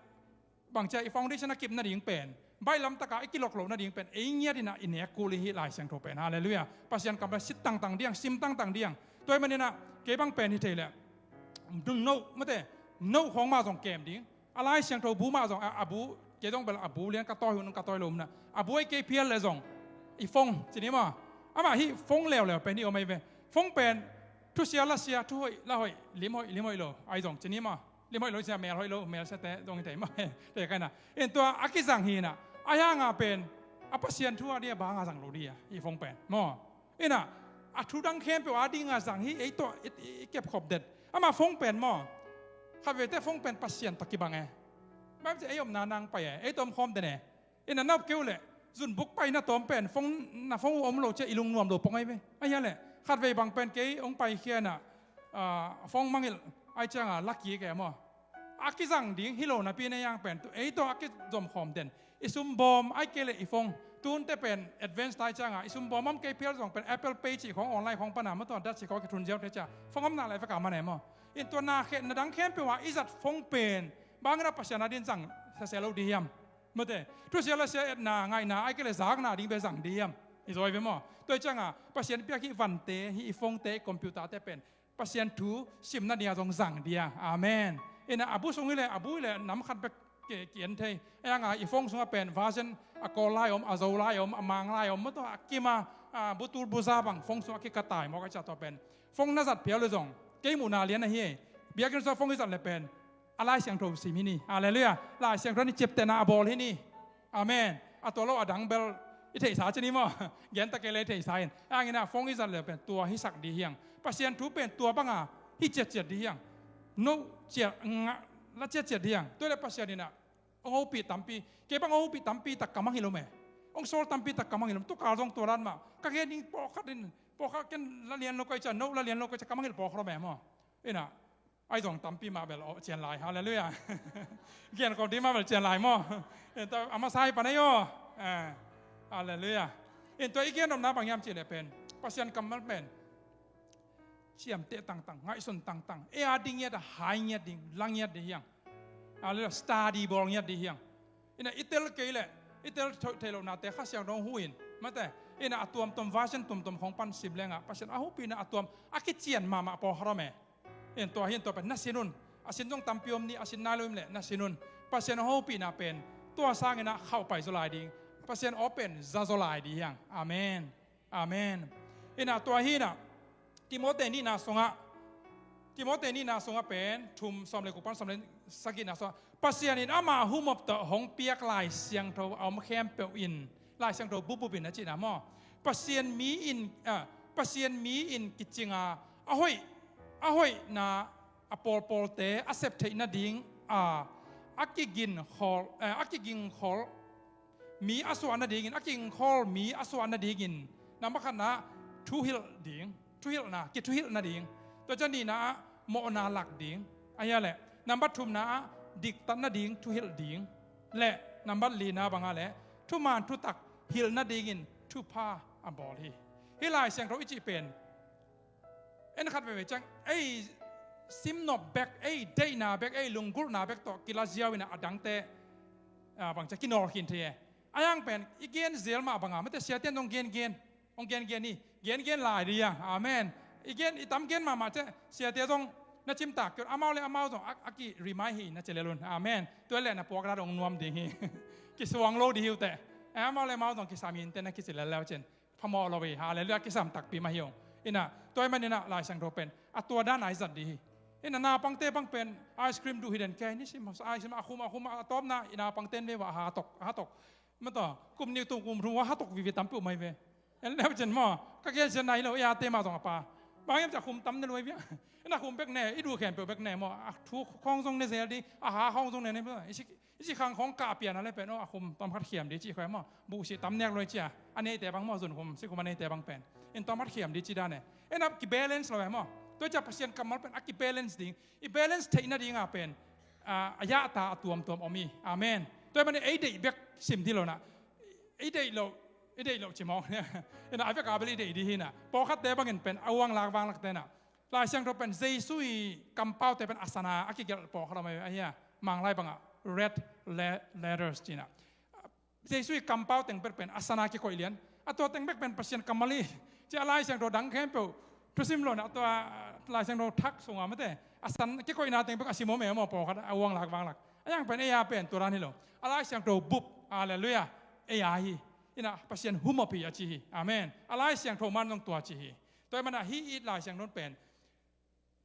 bang cia i foundation a kip nading pen, baihlam taka i kilok loh nading pen ei ngiat inah i nek kul hi hih Lai Siangtho pen. Halleluiah. Pasian kam pen sit tangtang ding, sim tangtang ding. Tua ahih maninah kei bang pen hi thei leh, note, mate, note khawng mah zong kem ding. A Lai Siangtho bu mah zong, a, a bu, kei zong bel a bu lian ka tawi hun ka tawi lo um inah, a bu ei kei phial leh zong i phone ci ni maw. Amah hih phone leuleu pen hih om ahi ve. Phone pen thusia lasia, thu hoih la hoih, lim hoih lim hoih lo ahi zong ci ni maw. Lim hoih lo sia, mel hoih lo, mel siate zong hi thei maw. Te ka inah, in tua a kizang hi inah, a hiang a pen a Pasian thu a ding a bang a zang lo ding a, hih phone pen maw. Inah a thu dang khempeuh a ding a zang hi. Ei tawh i, i, i kepkhop den. Amah phone pen maw, khatvei teh phone pen Pasian tawh kibang e. Bang ci ei omna nang pai e, ei tawh om khawm den e. Inah na up kei uh leh zunbuk pai na tawm pen phone, na phone uh om lo cia i lungnuam lo pong ahi ve. A hia leh khatvei bang pen kei hong paikhia inah, ah, phone mangngilh ahi cianga la kik e maw. A kizang ding hi lo napi na hiang pen, tu ei tawh a kizom khawm den. I sumbawm ahi kei leh i phone. Tunte pen advance tai cianga i sumbawm om kei phial zong pen Apple Pay cih khawng online khawng pana maw, tua dat cih khawng kithun ziau thei cia. Phone om nak leh vek a man e maw. In tua na khe, na dang khempeuh a i zat phone pen bang inah Pasian a ding zang sese lo ding hiam. Mate, thusia lasia etna ngaihna ahi kei leh zakna ding bek zang ding hiam. I zawi ve maw. Tua hi cianga Pasian piak hih vante, hih i phone te, i computer te pen Pasian thu sim nading a zong zang ding a. Amen. Inah a bu sung hi leh, a bu hi leh nam khat bek ki, ki-en thei. A hiang a i phone sungah pen version a kawl lai om, a zo lai om, a mang lai om, maw, tua a kim a, a, bu tul bu za bang phone sungah kikatai mawk a, cia tua pen phone na zat phial leh zong kei muhna lian ahi e. Biakinn sungah phone i zat leh pen a Lai Siangtho sim hi ni. Halleluiah. Lai Siangtho in i ciaptehna a bawl hi ni. Amen. A tua lo a dang bel i theihsa ci ni maw. Gen ta kei leh i theihsa in. A hiang inah phone i zat leh pen tua hisak ding hi hang. Pasian thu pen tua banga hi ciatciat ding hi hang. Note ciat, ngah, la ciatciat ding hi hang. Tua leh Pasian inah hong hopih tampi, kei bang hong hopih tampi tak ka mang hi lo meh. Hong sawl tampi tak ka mang hi lo. Tukal zong tua dan mah. Ka gen ding pawlkhat in, pawlkhat ken la lian lo ka hih ciang, note la lian lo ka hih ciang ka mang hi lo pawlkhat lo meh maw. Inah ahi zong tampi mah bel aw cian lai. Halleluiah. Gen kawm ding mah bel cian lai maw. In tua a masa hi pan ahi aw. Eh, halleluiah. In tua i gennopna bang hiam cih leh pen Pasian kammal pen ciamteh tangtang, ngaihsun tangtang, ei a ding ngiat a, hai ngiat ding, la ngiat ding hi hang. Halleluiah. Study bawl ngiat ding hi hang. Inah i tel kei leh, I tel thei, thei lohnate Kha Siangtho hong hu in, mate, in a tuamtuam, version tuamtuam khong pan sim lengah Pasian a hopihna a tuam a kician mahmah pawlkhat om e. In tua hi in tua pen na sin un. A sin zong tampi om ni, a sin nai lo in leh na sin un. Pasian a hopihna pen tua sangin a khauh pai zaw lai ding, Pasian aw pen za zaw lai ding hi hang. Amen. Amen. In a tua hi in a Timote nihna sungah, Timote nihna sungah pen thum, sawm le guk pan sawm le sagihna sungah, Pasian in ama humop tawh hong piak Lai Siangtho a om khempeuh in, Lai Siangtho bupbup in a cihna maw? Pasian mi in, ah, Pasian mi in kicinga, a hoih, a hoihna a pawlpawlte a sep theih nading a, a kiginkhawl, eh, a kiginkhawl mi a suah nadingin, a kingkhawl mi a suah nadingin, namba khatna thuhilh ding, thuhilhna, kithuhilh nading. Tua ciang nihna ah mawhna lak ding. Ahi a leh namba thumna ah diktat nading thuhilh ding. Leh namba lina banga leh thuman thutak hilh nadingin thupha a bawl hi. Hih Lai Siangtho i cih pen en khat veve ciang ei simnop bek, ei deihna bek, ei lunggulhna bek tawh kila ziau in a dangte, ah, bangcia kinawl khin thei e. A yang pen i gen zel mah banga, mate, siate in hong gen gen, hong gen gen hi, gen gen lai ding hi hang. Amen. I gen, i tam gen mahmah ciah siate zong na cimtak kei un, amau le amau zong a, a ki remind hi na ci lel un. Amen. Tua leh na puak dan hong nuam ding hi. Kisuang lo ding hi uh teh. Amau le amau zong kisam hi inteh na kici lel leu cin phamawh lo hi. Halleluiah, kisam takpi mah hi ung. In a, tua ahih manin a Lai Siangtho pen a tua dan a i zat ding hi. In a naupangte bang pen ice cream duh hi den kei, nisim ice cream a khum, a khum, a tawpna i naupangte in vei va ha tok, ha tok. Mataw, kum nih tung kum thum va ha tok vive tampi uh mai ve. En leu cin maw, ka gen sian nai lo, i ate mah zong a pa. Bang hiam cih a khum tam ne luai via. In a khum bek ne, i duh khempeuh bek ne maw, a thu khawng zong ne zel ding, a ha khawng zong ne ne, i si I ci khang khawng kah pian a le pen, aw, a khum tawmkhat khiam ding ci khoi maw. Buhsih tam nek lo i cia. A neite bang maw, zun khum, si khum a neite bang pen. In tawmkhat khiam ding ci dan e. En a kibalance lo e maw. Tua cia Pasian kammal pen a kibalance ding. I balance theih nadinga pen, a, a yahta a tuamtuam om hi. Amen. Tua ahih manin ei deih bek sim ding lo na. Ei deih lo, ei deih lo ci mawk. En a, a vek a bel i deih ding hi na. Pawlkhatte bangin pen a uang lak vang lakte na. Lai Siangtho pen Jesu i kampaute pen a sana a kigelh pawlkhat om ahi a, Manglai bangah red le-, letters cihna. Jesu i kampau teng bek pen a sana kikoih lian. A tua teng bek pen Pasian kammal hi. Ci a Lai Siangtho dang khempeuh thusim lo na, a tua Lai Siangtho thak sunga mate a san kikoihna teng bek a sim om e maw, pawlkhat a uang lak vang lak. A yang pen ei a pen tua dan hi lo. A Lai Siangtho bup, halleluiah, ei a hi. In a Pasian humop hi a ci hi. Amen. A Lai Siangtho man zong tua ci hi. Tua ahih manin a hih i Lai Siangtho pen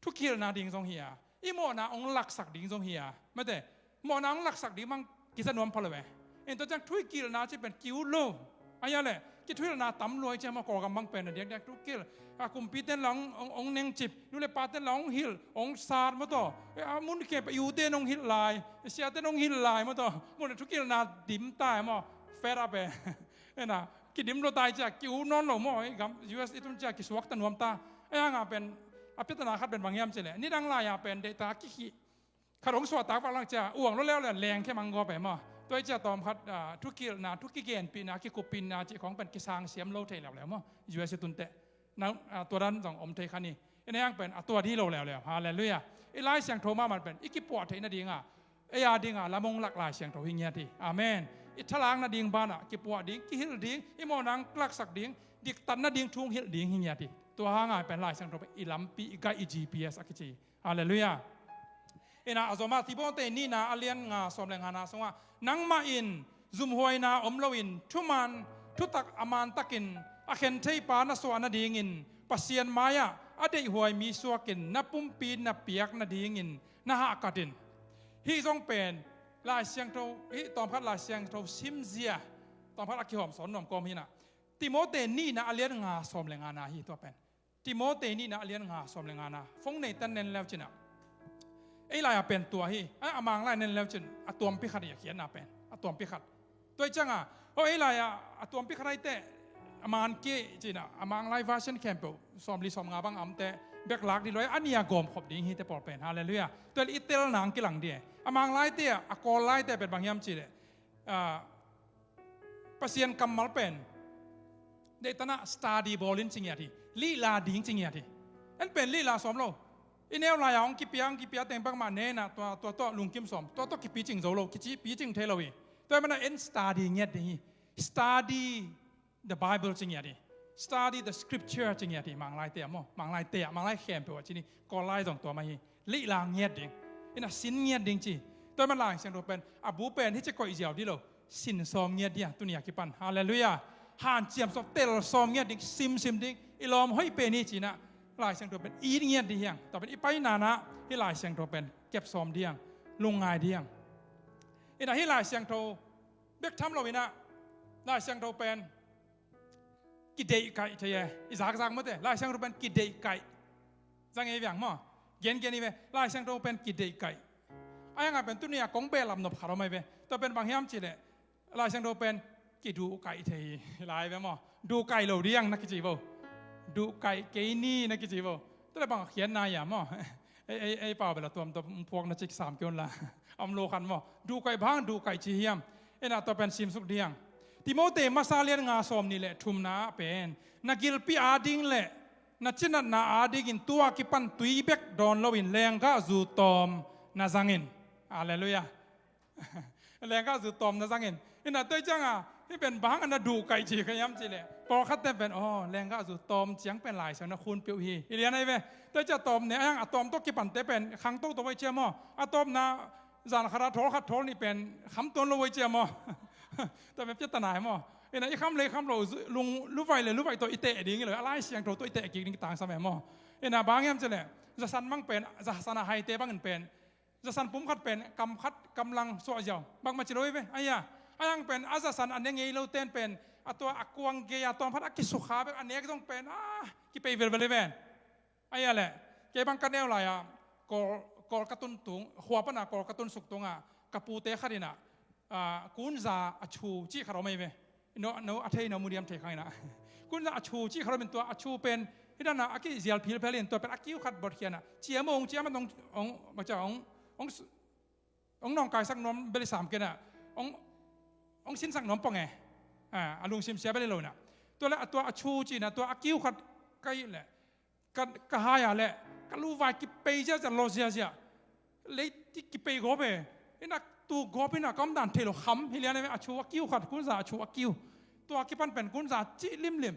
thu kihilhna ding zong hi a, i mawhna hong laksak ding zong hi a, mate, mawhna hong laksak ding bang kisa nuam pha lo e. In tua ciang thu kihilhna cih pen ki-ut lo. Ahi a leh kithuhilhna tam lua i ci a maw, Kawlgam bang pen a diakdiak thu kihilh. A kumpite in la hong, hong, hong nengcip, nu le pate in la hong hilh, hong sat maw taw. A mun khempeuh i ute in hong hilh lai, i siate in hong hilh lai maw taw. Mun a thu kihilhna dim ta e maw, fed up e. En a, kidim lua ta i ci a, ki-ut nawn lo maw, i gam U S i tun ci a kisuakta nuam ta. Ahi hanga pen a piatana khat pen bang hiam cih leh, nidang lai-a pen deihta kikhih khat hong suahtak vak lang ci a, uang lua leuleu leng khe mang gawp e maw. Tua i ci a tawmkhat, ah, thu kihilhna, thu kigenpihna, kikuppihna cih khawng pen kisang siam lo thei leuleu maw, U S i tunteh. Nang, ah, tua dan zong om thei kha ni. In a yang pen a tua ding hi lo leuleu. Halleluiah. I Lai Siangtho mahmah pen i kipuah theih nadinga, ei a dinga lam hong lak Lai Siangtho hi ngiat hi. Amen. I thalak nading banah kipuah ding, kihilh ding, i mawhna hong laksak ding, diktat nading thu hong hilh ding hi ngiat hi. Tua hanga pen Lai Siangtho pen i lampi, i guide, i G P S a kici hi. Halleluiah. In a, a zom a Timote nihna a lian nga sawm le ngana sungah, nangmah in zumhuaina om loin thuman, thutak a mantakin a khentheipa na suah nadingin Pasian mai-ah a deihhuai mi suakin na pumpi na piak nadingin na hahkat in. Hih zong pen Lai Siangtho, hih tawmkhat Lai Siangtho simzia tawmkhat a kihawm sawn nuam kawm hi na. Timote nihna a lian nga sawm le ngana hi tua pen. Timote nihna a lian nga sawm le ngana. Phone neite in nen leu cin a, ei lai-a pen tua hi. A, a Manglai nen leu cin a tuampi khat hi a khiatna pen. A tuampi khat. Tua i cianga, aw, ei lai-a a tuampi khat ahi teh, a man kei cin a, a Manglai version khempeuh sawmli sawmnga bang a omte bek lak ding lua, a nia gawmkhop ding hi teh pawl pen. Halleluiah. Tua i tel nang kilang ding e. A Manglaite a, a Kawl laite pen bang hiam cih leh, ah, Pasian kammal pen deihtanah study bawlin ci ngiat hi. Lihla ding ci ngiat hi. En pen lihla sawm lo. I neu lai-a hong kipia, hong kipia teng bangmah ne in a, tua, tua, tua lungkim sawm. Tua, tua kipicing zo lo, kici picing thei lo hi. Tua hi manin en study ngiat ding hi. Study the Bible ci ngiat hi. Study the scripture ci ngiat hi. Manglai te ah maw, Manglai te ah, Manglai khempeuh ah ci ni. Kawl lai zong tua mah hi. Leihlang ngiat ding. Ina sin ngiat ding ci. Tua hi manin Lai Siangtho pen a bu pen hi ci koih ziau dih lo. Sin sawm ngiat dih a, tuni a kipan. Halleluiah. Hanciam sawm, tel sawm ngiat ding, simsim ding. I lawm hoih pen hi ci-in ah Lai Siangtho pen it ngiat dih hiang. Tua pen i paina-in ah hih Lai Siangtho pen kep sawm dih hiang. Lungngai dih hiang. Ina hih Lai Siangtho bek tham lo-in ah Lai Siangtho pen kideihkaih thei e. I zakzak mawte, Lai Siangtho pen kideihkaih. Zang ei viang maw. Gengen hi ve, Lai Siangtho pen kideihkaih. A hiangah pen tuni a kong behlap nop khat om ahi ve. Tua pen bang hiam cih leh Lai Siangtho pen kiduhkaih thei hi lai ve maw. Duhkaih lo ding na kici vo. Duhkaih kei ni na kici vo. Tua leh bang khiatna hiam maw. Ei, ei, ei pau bel a tuamtuam phuakna cik sam kei un la. Om lo khan maw. Duhkaih bang hang duhkaih ci hiam. Ina tua pen simsuk dih hiang. Timote masa lian nga sawm nih leh thumna ah pen na gilpi ading leh na cinatna adingin tua kipan tui bek dawn loin lenggahzu tawm na zangin. Halleluiah. Lenggahzu tawm na zangin. Ina tua hi ciangah hih pen bang hang a na duhkaih ci kha hiam cih leh pawlkhatte pen, aw, lenggahzu tawm ciang pen Lai Siangtho na khun peuh hi. Hi lian ahi ve. Tua hi ciah tawm ne a hiang a tawm tawh kipante pen khang toto vai cia maw. A tawpna zan khat a thawl khat thawl nih pen kham tuan lo vai cia maw. Tua pen piattana hi maw. Ina i kham le i kham lo, lung, luvai le luvai tawh i teh ding hi lo. A Lai Siangtho tawh i teh kik ding tangsam hi maw. Ina bang hiam cih leh zasan mang pen, zasan a haite bangin pen zasan pum khat pen kam khat kamlang suah ziau. Bangmah ci lo hi ve. Aia, a hiang pen a zasan a ne ngei loten pen a tua a kuang gei a tawm khat a kisukha bek a nek zong pen a kipei velvel hi ven. Aia leh kei bang ka neu lai-a Kawl, Kawl ka tun tung, khua pana Kawl ka tun suk tungah ka pute khat inah ah, kunza a chu cih khat om ahi ve. No, no, a thei no mu diam thei khang inah. Kunza a chu cih khat om in tua a chu pen hih dana a kizial philphel in tua pen a kiu khat bawt khianah ciam ong ciam ong ong maca ong ong ong nawngkaisak nuam bel i sam kenah ong ong sinsak nuam pong e. Ah, a lungsim sia bel i lo inah. Tua le a tua a chu cih inah tua a kiu khat ka ih leh ka, ka hai a leh ka luvai kipei ziazia, lawh ziazia. Leiti kipei gawp e. Inah tu gawp inah ka omdan thei lo kham hi lian e. A chu a kiu khat, kunza a chu a kiu. Tua kipan pen kunza cih limlim.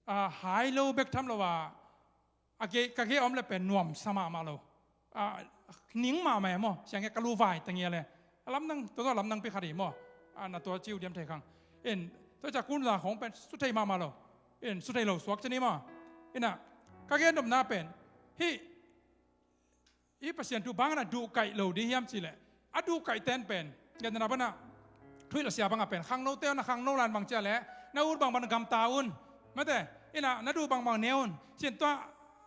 Ah, hai lo bek tham lo a, a gei, ka gei a om le pen nuamsa mahmah lo. Ah, ning mahmah e maw. Siang e ka luvai tangia le a lamdang, tua tua lamdang pi khat hi maw. Ah, na tua ciu diam thei khang. In tua cia kunza khong pen su thei mahmah lo. In su thei lo suak cini maw. Inah ka gen nopna pen hih, hih Pasian thu bang na duhkaih lo dih hiam cih leh a duhkaih ten pen, gen na banah thuih lo sia bangah pen khangno teu na khangno lan bang cia leh na ut bangbang na gamta un. Mate, inah na duh bangbang ne un. Sin tua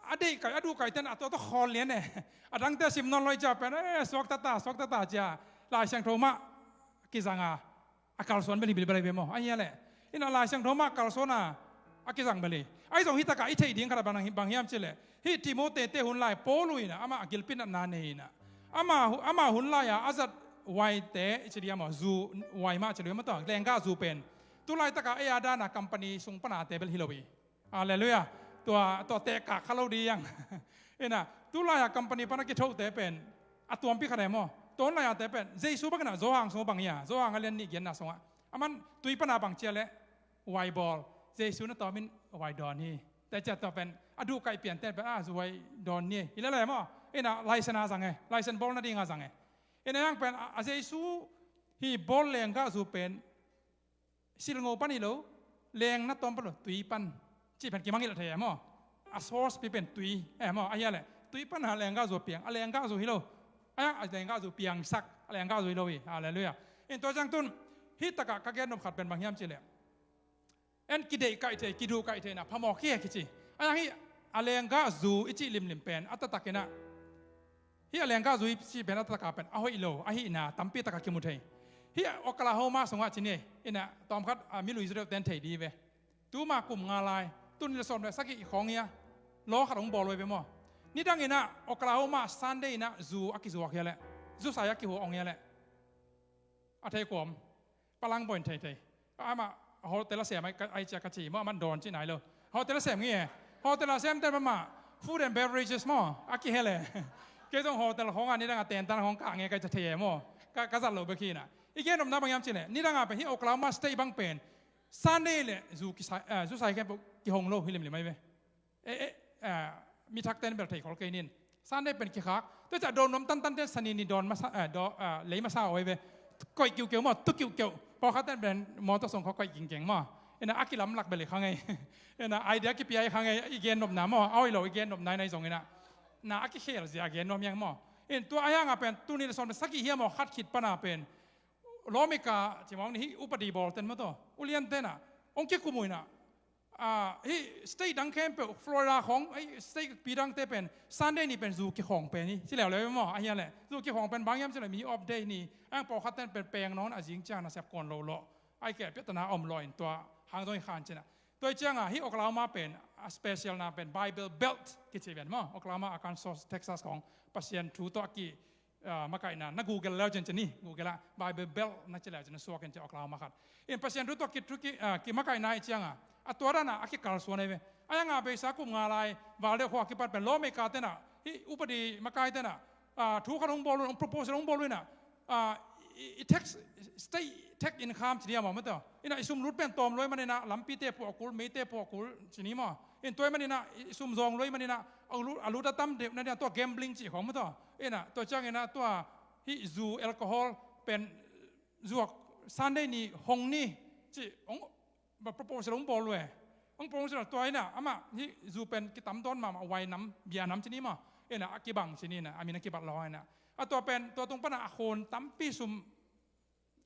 a deihkaih, a duhkaih ten a tua tua khawl lian e. A dangte a sim nawn loi cia pen, eh, suak tata, suak tata cia Lai Siangtho mah kizanga a kalsuan bel hi bilbel ahi ve maw. Ahi a leh inah Lai Siangtho mah kalsuan a a kizang bel hi. Ahi zong hih takah i theih ding khat a bang, bang hiam cih leh hih Timote te hun lai Paul uh inah amah a gilpi natna nei inah amah, amah hun lai-a a zat waite i ci dih a maw, zu wai mah ci lo hi maw, tua lenggah zu pen tu laitakah ei a dana company sung pana te bel hi lo hi. Halleluiah. Tua, tua tehkak kha lo dih hiang. Inah tu lai-a company pana kithote pen a tuampi khat e maw. Tua hun lai-a te pen Jesu bang inah Johan sung bang hi a, Johan a lian nih giatna sungah aman tui pana bang cia leh wai bawl. Jesu na tawmin wai dawn hi. Te cia tua pen a duhkaih pianten pen a zu wai dawn ni hi lele maw. Inah license a zang e, license bawl nadinga zang e. Inah hiang pen a, a Jesu hih bawl lenggah zu pen silngo pan hi lo, leng na tawm pan lo, tui pan cih pen kimangngilh thei e maw. A source pi pen tui e maw. Ahi a leh tui pana lenggah zu a piang, a lenggah zu hi lo. A, a lenggah zu piangsak, a lenggah zu hi lo hi. Halleluiah. In tua ciang tun hih takah ka gen nop khat pen bang hiam cih leh en kideihkaih thei, kiduhkaih theihna phamawh khi he kici. A hiang hih a lenggah zu i cih limlim pen a taktak inah hih a lenggah zu i cih pen a taktak a pen a hoih lo ahihna tampi takah kimu thei. Hih Oklahoma sungah ci ni inah tawmkhat a mi lui zu deuhten thei dih ve. Tuma kum nga lai, tuni le sawm le sagih khawng hi a, law khat hong bawl uh hi ve maw. Nidang inah Oklahoma Sunday inah zu a kizuak hi a leh, zusai a kihua hong hi a leh a thei kuam. Palang bawl in thei thei. Amah hotel a sem ai, ai cia ka ci maw, aman dawn cih nai lo. Hotel a sem ngi e. Hotel a semte mahmah food and beverages maw a kihel e. Kei zong hotel khawng a nidang a tentan khawng kah nge ka ci thei e maw. Ka, ka zat lo bek hi inah. I gen nopna bang hiam cih leh, nidang a pen hih Oklahoma State bang pen Sunday le zu kisai, ah, zu sai khempeuh kihong lo hi limlim ahi ve. Eh, eh, ah, mi thakte in bel thei khol kei ning. Sunday pen kikhak. Tua ciang dawn nuam tantan te Sani ni dawn masa, ah, dawn, ah, lei masa ahi ve. Koih kiukiu maw, tu kiukiu. Pawlkhat ten pen mawtaw sung khawng koih kingkeng maw. Ina a kilamlak bel i kha ngei. Ina idea kipia i kha ngei, i gen nopna maw. A hoih lo i gen nopna ina i zong ina. Na a kikhel zia a gen nuam hiang maw. In tua a hiang a pen tuni le sawm le sagih hiam maw, khat khit pan a pen lawmika ci mawng ni, hih upadi bawl ten maw tawh, ulian ten ah hong kikum uh ina, ah, hih state dang khempeuh, Florida khawng, hih state pi dangte pen Sunday ni pen zu kikhawng pen hi ci leuleu maw. A hia leh zu kikhawng pen bang hiam cih leh mi off day ni, a hiang pawlkhat ten pen peng nawn a zing ciang nasep kawn lo lawh, a hih kei leh piatana om lawh in tua hang zong hi khan cih na. Tua hi ciang a hih Oklahoma pen a special na pen Bible Belt kici ven maw, Oklahoma, Arkansas, Texas khawng Pasian thu tawh a ki ah, makaihna, na Google leu cin cin ni, Google ah Bible Belt na ci leu cin na suak in ci Oklahoma khat. In Pasian thu tawh ki, thu ki, ah, ki makaihna hi ciang a, a tua dan a a kikalsuan ahi ve. A hiang a beisa kum nga lai val deuh khua kipan pen lawmika ten ah, hih upadi makai ten ah, ah, thu khat hong bawl uh, hong proposal hong bawl uh ina, ah, i, i tax, state tax income ci dia maw maw tawh. Ina i sum lut pen tawm lo ahih man ina, lampite phuah kul, meite phuah kul ci ni maw. In tua ahih man ina, i sum zawng lo ahih man ina, a lut, a lut a tam deuh na dia tua gambling cih khawng maw tawh. Ina tua ciang ina tua hih zu, alcohol pen zuak Sunday ni hong ni cih hong, ba proposal hong bawl uh e. Hong proposal tua ina amah hih zu pen kitam dawn mahmah, wai nam, bia nam ci ni maw. Ina a kibang ci ni ina, a min a kibat lo ina. A tua pen tua tung pan a a khon tampi sum,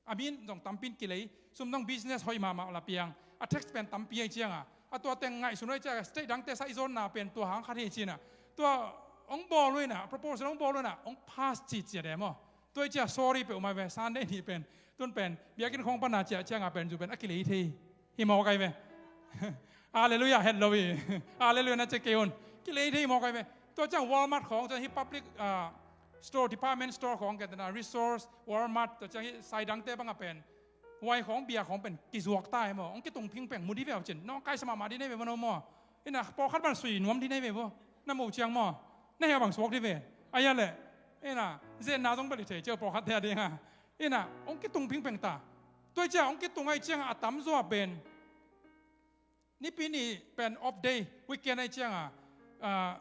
a min zong tampi in kilei, sum zong business hoih mahmah la piang, a tax pen tampi ahi ciang a, a tua teng ngaihsun ahi ciang a, state dangte sa i zawnna pen tua hang khat hi ci ina. Tua hong bawl uh ina, proposal hong bawl uh ina, hong pass ci ci a de maw. Tua hi ciang sorry peuhmah ve, Sunday ni pen, tun pen biakinn khawng pan a ciah ciang a pen zu pen a kilei thei hi mawk ahi ve. Halleluiah, het lo hi. Halleluiah na ci kei un. Kilei thei mawk ahi ve. Tua ciang Walmart khawng, tua hi public, ah, store, department store khawng, kei tena resource, Walmart, tua ciang hi sai dangte bang a pen, wai khawng, bia khawng pen kizuak ta hi maw. Hong kitung phingpheng mu di ve uh cin. Nawngkaisa mahmah di na hi ve maw, no maw. Ina pawlkhat bang sui nuam di na hi ve maw. Na muh ciang maw, na hia bang suak di ve. A hia leh, ina zenna zong bel i thei ciau pawlkhatte a ding a. Ina hong kitung phingpheng ta. Tua hi ciang hong kitung ahi ciang a, a tamzaw pen Nipi ni pen off day, weekend ahi ciang a, ah,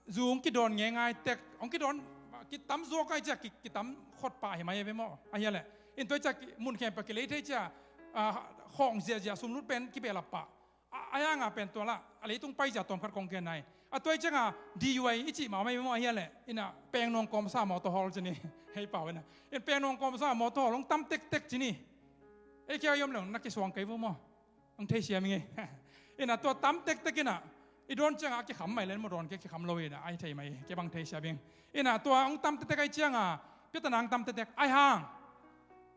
zu hong kidawn ngeingai tek, hong kidawn, kitam zuak ahi ciang, ki, kitam khot pah hi mai ve maw, a hia leh. In tua hi ciang ki, mun khempeuh kilei thei ciang, ah, khawng ziahziah, sum lut pen kibehlap pah. A, a hiang a pen tua lah, a leitung paizia tawmkhat kong gen nai. A tua hi ciang a, D U I i cih mah mai ve maw, a hia leh. Ina peng nuang kawmsa mawtaw hawl ci ni, hei pau ina. In peng nuang kawmsa mawtaw hawl hong tam tektek ci ni. Ei kia i om leng na kisuang kei vo maw. Ang thei siam ing ei. Ina tua tam tektek ina, i dawn ciang a kikham mai len maw, dawn kei kikham lo ina, ai thei mai, kei bang thei siam ing. Ina tua hong tam tektek ahi ciang a, piatana hong tam tektek ahi hang.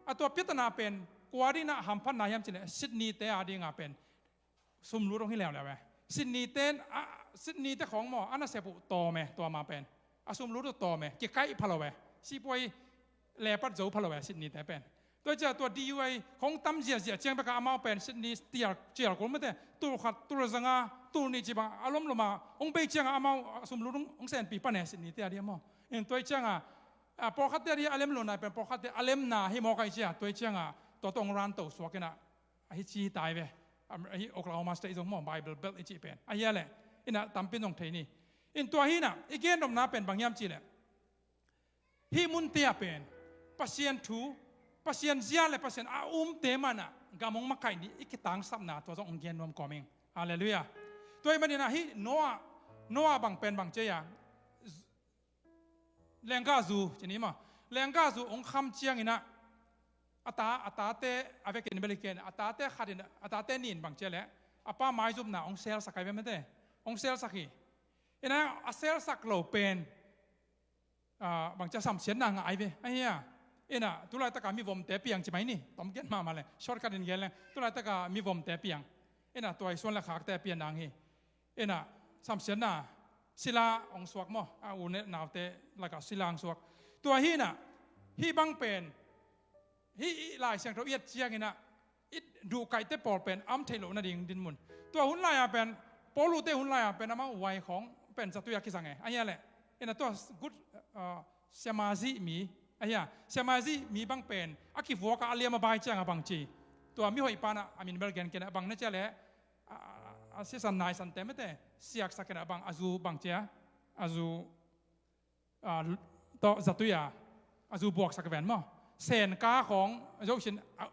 A tua piatana pen kua ding ina hamphatna hiam cih leh, Sydney te a ding a pen sum lut hong hi leuleu e. Sydney te, a, Sydney te khawng maw, a nasep uh tawm e, tua ma pen. A sum lut uh tawm e, kikaih pha lo e. Sipuai lepat zo pha lo e, Sydney te pen. Tua hi ciang tua D U I hong tam ziahziah ciang bek a amau pen Sydney tial, cial kul mate, tul khat, tul zanga, tul nih ci bang a lomlom a hong bei ciang a amau, a sum lut hong, hong senpi pan e, Sydney te a ding maw. In tua hi ciang a, a pawlkhatte a ding a lem lo nai pen, pawlkhatte a lemna hi mawk ahi ciang, tua hi ciang a tua tawh hong run to suak ina, ahi ci tai ve. Am, ahi Oklahoma State zong maw, Bible Belt i cih pen. A hia leh, ina tampi in zong thei ni. In tua hi ina, i gen nopna pen bang hiam cih leh, hih munte ah pen Pasian thu, Pasian zia le Pasian a umte man a gam hong makaih ni i kitangsapna tua zong hong gen nuam kawm ing. Halleluiah. Tua ahih man ina hih Noah, Noah bang pen bang ci a, lenggahzu ci ni maw. Lenggahzu hong kham ciang ina, a ta, a tate, a vekin bel hi kei ina, a tate khat in, a tate nih in bang ci a leh, a pa maizumna hong selsak ahi ve mate. Hong selsak hi. Ina a selsak lo pen, ah, bang ci a, samsiatna ngah ahi ve. A hia. Ina tulaitak a mivomte piang ci mai ni. Tom gen mahmah leh, shortcut in gen leng. Tulaitak a mivomte piang. Ina tua hi suan le khakte piang nang hi. Ina samsiatna, sila hong suak maw. A u ne naute lak a sila hong suak. Tua hi ina, hih bang pen, hih i Lai Siangtho i et ciang ina, i duhkaihte pawl pen a om theih loh nading dinmun. Tua hun lai a pen, Paulu te hun lai a pen amau wai khawng pen zatui a kizang e. A hia leh. Ina tua good, ah, siamazih mi, Ahi a, Shemaiah zih mi bang pen a kivuak a, a liam a bai ciang a bang ci, tua mihoih pa in a min bel gen kei in a, bang na ci a leh, a, a, a sisan naisan te mete siaksak in a, bang a zu bang ci a, a zu, a, tawh zatui a, a zu buaksak ven maw. Sen ka khawng zohsin a,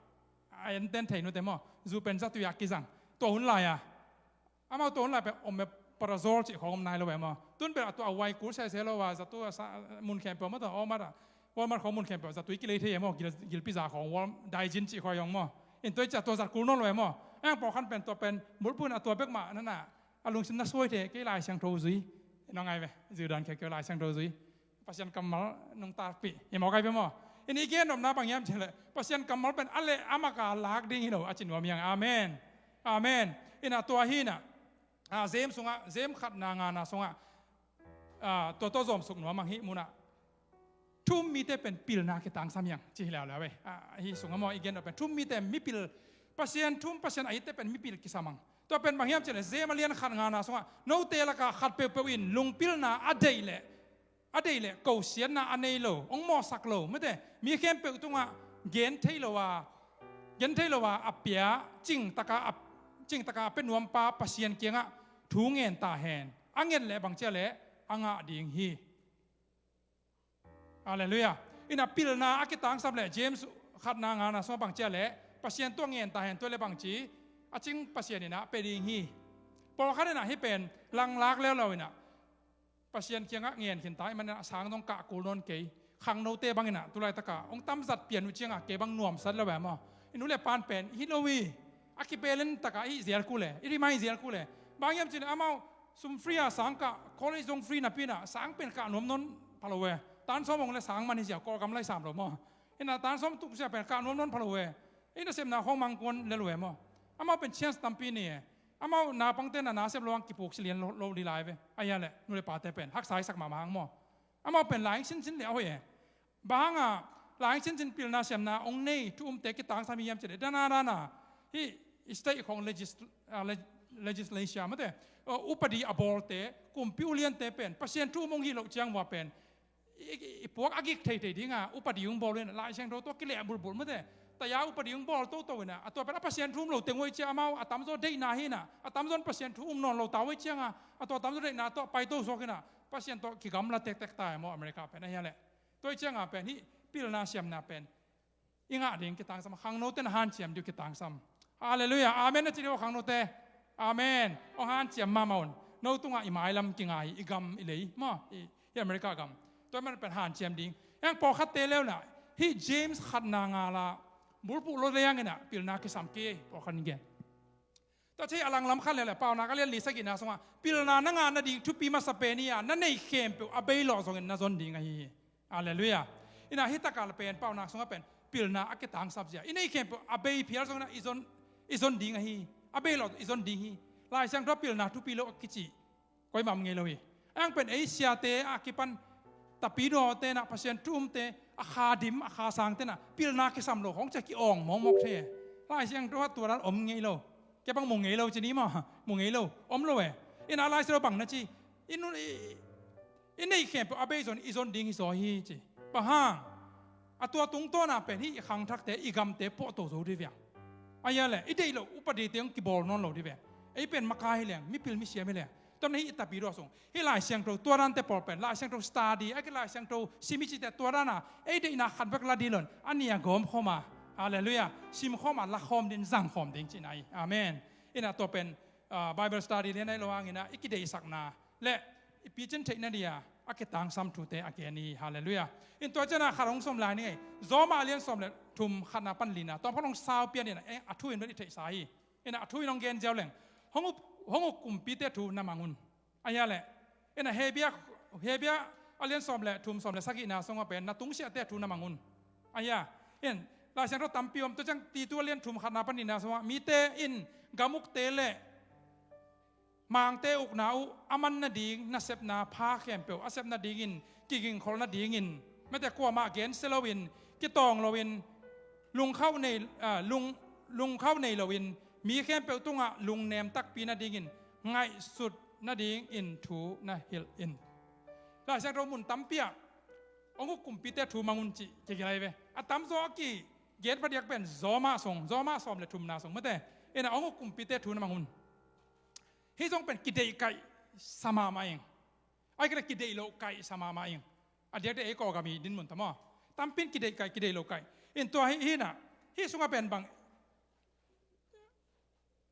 a enten thei nute maw, zu pen zatui a kizang. Tua hun lai a, amau tua hun lai pen omeprazole cih khawng om nai lo ve maw. Tun bel a tua a wai kul sese lo a, zato a sa, mun khempeuh maw, tua Walmart a, Walmart khawng mun khempeuh zatui kilei thei e maw, gil, gilpi za khawng, Wal-, Daijin cih khawng zong maw. In tua i ci a tua zat kul nawn lo e maw. Eng pawlkhat pen tua pen bulphuh in a tua bek mah na na, a lungsim na suai thei, kei Lai Siangtho zui. Nong ngai ve, zui dan khiakhia Lai Siangtho zui. Pasian kammal nong takpih hi mawk ai ve maw. In i gen nopna bang hiam cih leh, Pasian kammal pen a leh a mak a lak ding hi lo a ci nuam hi hang. Amen. Amen. In a tua hi in a, a, James sungah, James khatna ngana sungah, a, tua tawh zawmsuk nuam hang hih munah. Thu um mite pen pilna kitangsam hi hang ci hi leuleu e. A, hih sungah maw i gen nop pen thu um mite mipil, Pasian thu um, Pasian a itte pen mipil kisam hang. Tua pen bang hiam cih leh James a lian khat ngana sungah, note lakah khat peuhpeuh in lungpilna a deih leh, a deih leh kosiatna a nei lo, hong mawhsak lo, mate, mi khempeuh tungah gen thei lo a, gen thei lo a, a pia, cingtaka a, cingtaka a pia nuampa Pasian kiangah thu ngen ta hen. A nget leh bang ci a leh a ngah ding hi. Halleluiah. In a pilna a kitangsam leh James khatna ngana sungah bang ci a leh, Pasian tungah ngen ta hen, tua leh bang ci, a cing Pasian in a pia ding hi. Pawlkhat in a hih pen langlak leuleu in a, Pasian kiangah ngen khin ta ahih manin a sang dong kah kul nawn kei. Khangnote bang in a tu laitaka hong tamzat pian uh ciangah kei bang nuamsa lo ve maw. I nu le pa'n pen i hih lo hi. A kibelin takah i hih zel kul e, i remind zel kul e. Bang hiam cih leh amau sum free a sang kah, college zong free napi in a sang pen kah nuam nawn pha lo ve. Tan sawm hong leh sang man hi sia, Kawlgam lai sam lo maw. In a tan sawm tuk sia pen kah nuam nawn pha lo ve. I nasepna khawng mangkuan lel ve maw. Amau pen chance tampi nei e. Amau naupangte in a nasep lo hang kipuk silian lo, lo ding lai ve. Ahi a leh nu le pate pen haksa i sak mahmah hang maw. Amau pen lai hing sinsin leh a hoih e. Bang hang a lai hing sinsin pilna siamna hong nei thu umte kitangsam hi hiam cih leh, dan a dan a hih state khawng legis-, a, leg-, legislature mate, a, upadi a bawlte, kumpi uliante pen Pasian thu um hong hih loh ciang vua pen i, i, i puak a gik theithei ding a, upadi hong bawl in a, Lai Siangtho tawh kileh bulbul mate. Taya upadi hong bawl toto in a, a tua pen a Pasian thu um lo teng uh hi ci a, amau a tamzaw deihna hi in a, a tamzaw in Pasian thu um nawn lo ta uh hi ciang a, a tua tamzaw deihna tawh paito suak in a, Pasian tawh kigamla tektek ta e maw, America pen ahi a leh. Tua hi ciang a pen hih pilna siamna pen i ngah ding kitangsam, khangnote in a hanciam ding uh kitangsam. Halleluiah. Amen na ci ding uh khangnote. Amen. Hong hanciam mahmah un. No tungah i mailam kinga hi, i gam i lei maw, i, i America gam. Tua ahih manin pen hanciam ding. Eng pawlkhatte leuleu in a, hih James khatna ngana bulphuh lo leng in a pilna kisam kei, pawlkhat in gen. Tua ci a langlam khat leuleu, Paunak a lian li sagihna sungah pilna na ngah nading thupi masa pen hi a, na neih khempeuh a bei lawh zongin na zon ding ahi hi. Halleluiah. In a hih takah pen Paunak sungah pen pilna a kitangsap zia. I neih khempeuh a bei phial zongin a i zon, i zon ding ahi hi. A bei lawh i zon ding hi. Lai Siangtho ah pilna thupi lo a kici koi mah om ngei lo hi. Ahih hang pen ei siate a kipan tapidawte in a, Pasian thu umte, a kha dim, a kha sangte in a pilna kisam lo khawng ci a ki-awng mawkmawk thei e. Lai Siangtho ah tua dan om ngei lo. Kei bang mu ngei lo ci ni maw, mu ngei lo, om lo e. In a Lai Siangtho bang na ci, i nun, i, i neih khempeuh a bei zong i zon ding hi zaw hi ci. Bang hang? A tua tungtawn a pen hih i khangthakte, i gamte puahto zo ding hi a. Ahi a leh i deih loh upadite hong kibawl nawn lo ding hi a. Ei pen makai hi leng, mipil misiam hi leng, tua manin hih i tapidaw sung, hih Lai Siangtho tua dante pawl pen, Lai Siangtho study, a ki Lai Siangtho sim i cihte tua dan a, ei deihna khat bek la ding lo in, a nih a gawm khawm a, halleluiah, sim khawm a, la khawm ding, zang khawm ding cihna hi. Amen. In a tua pen, ah, Bible study lian ahi lo hangin a, i kideihsakna le i picin theihna ding a, a kitangsam thute a gen hi. Halleluiah. In tua ciang a khat hong sawm lai ni ngei. Rom a lian sawm le thum, khatna pan lina. Tua pan hong sau pian in a, eh, a thu in bel i theihsa hi. In a thu in hong gen ziau leng. Hong uk, hong uk kumpite thu na mang un. Ahi a leh. In a Hebru, Hebru a lian sawm le thum, sawm le sagihna sungah pen na tungsiahte thu na mang un. Ahi a. In, Lai Siangtho tampi om, tua ciang Titu a lian thum, khatna pan nihna sungah, mite in gam ukte le mangte ukna uh a man nading nasepna pha khempeuh a sep nadingin, kigingkhol nadingin, mate kuamah gensia loin, kitawng loin, lungkhauh nei, ah, lung, lungkhauh nei loin, mi khempeuh tungah lungnem takpi nadingin ngaihsut nadingin thu na hilh in. Lai Siangtho mun tampi ah hong uk kumpite thu mang un cih kigilai ve. A tamzaw a kigen phadiak pen Zawmah sung, Zawmah sawm le thumna sung mate. Ina hong uk kumpite thu na mang un. Hih zong pen kideih kaih sa mahmah ing. Ai kile kideih loh kaih sa mahmah ing. A diakdiak ei Kawlgam i dinmun ta maw? Tampin kideih kaih, kideih loh kaih. In tua hih, hih na, hih sungah pen bang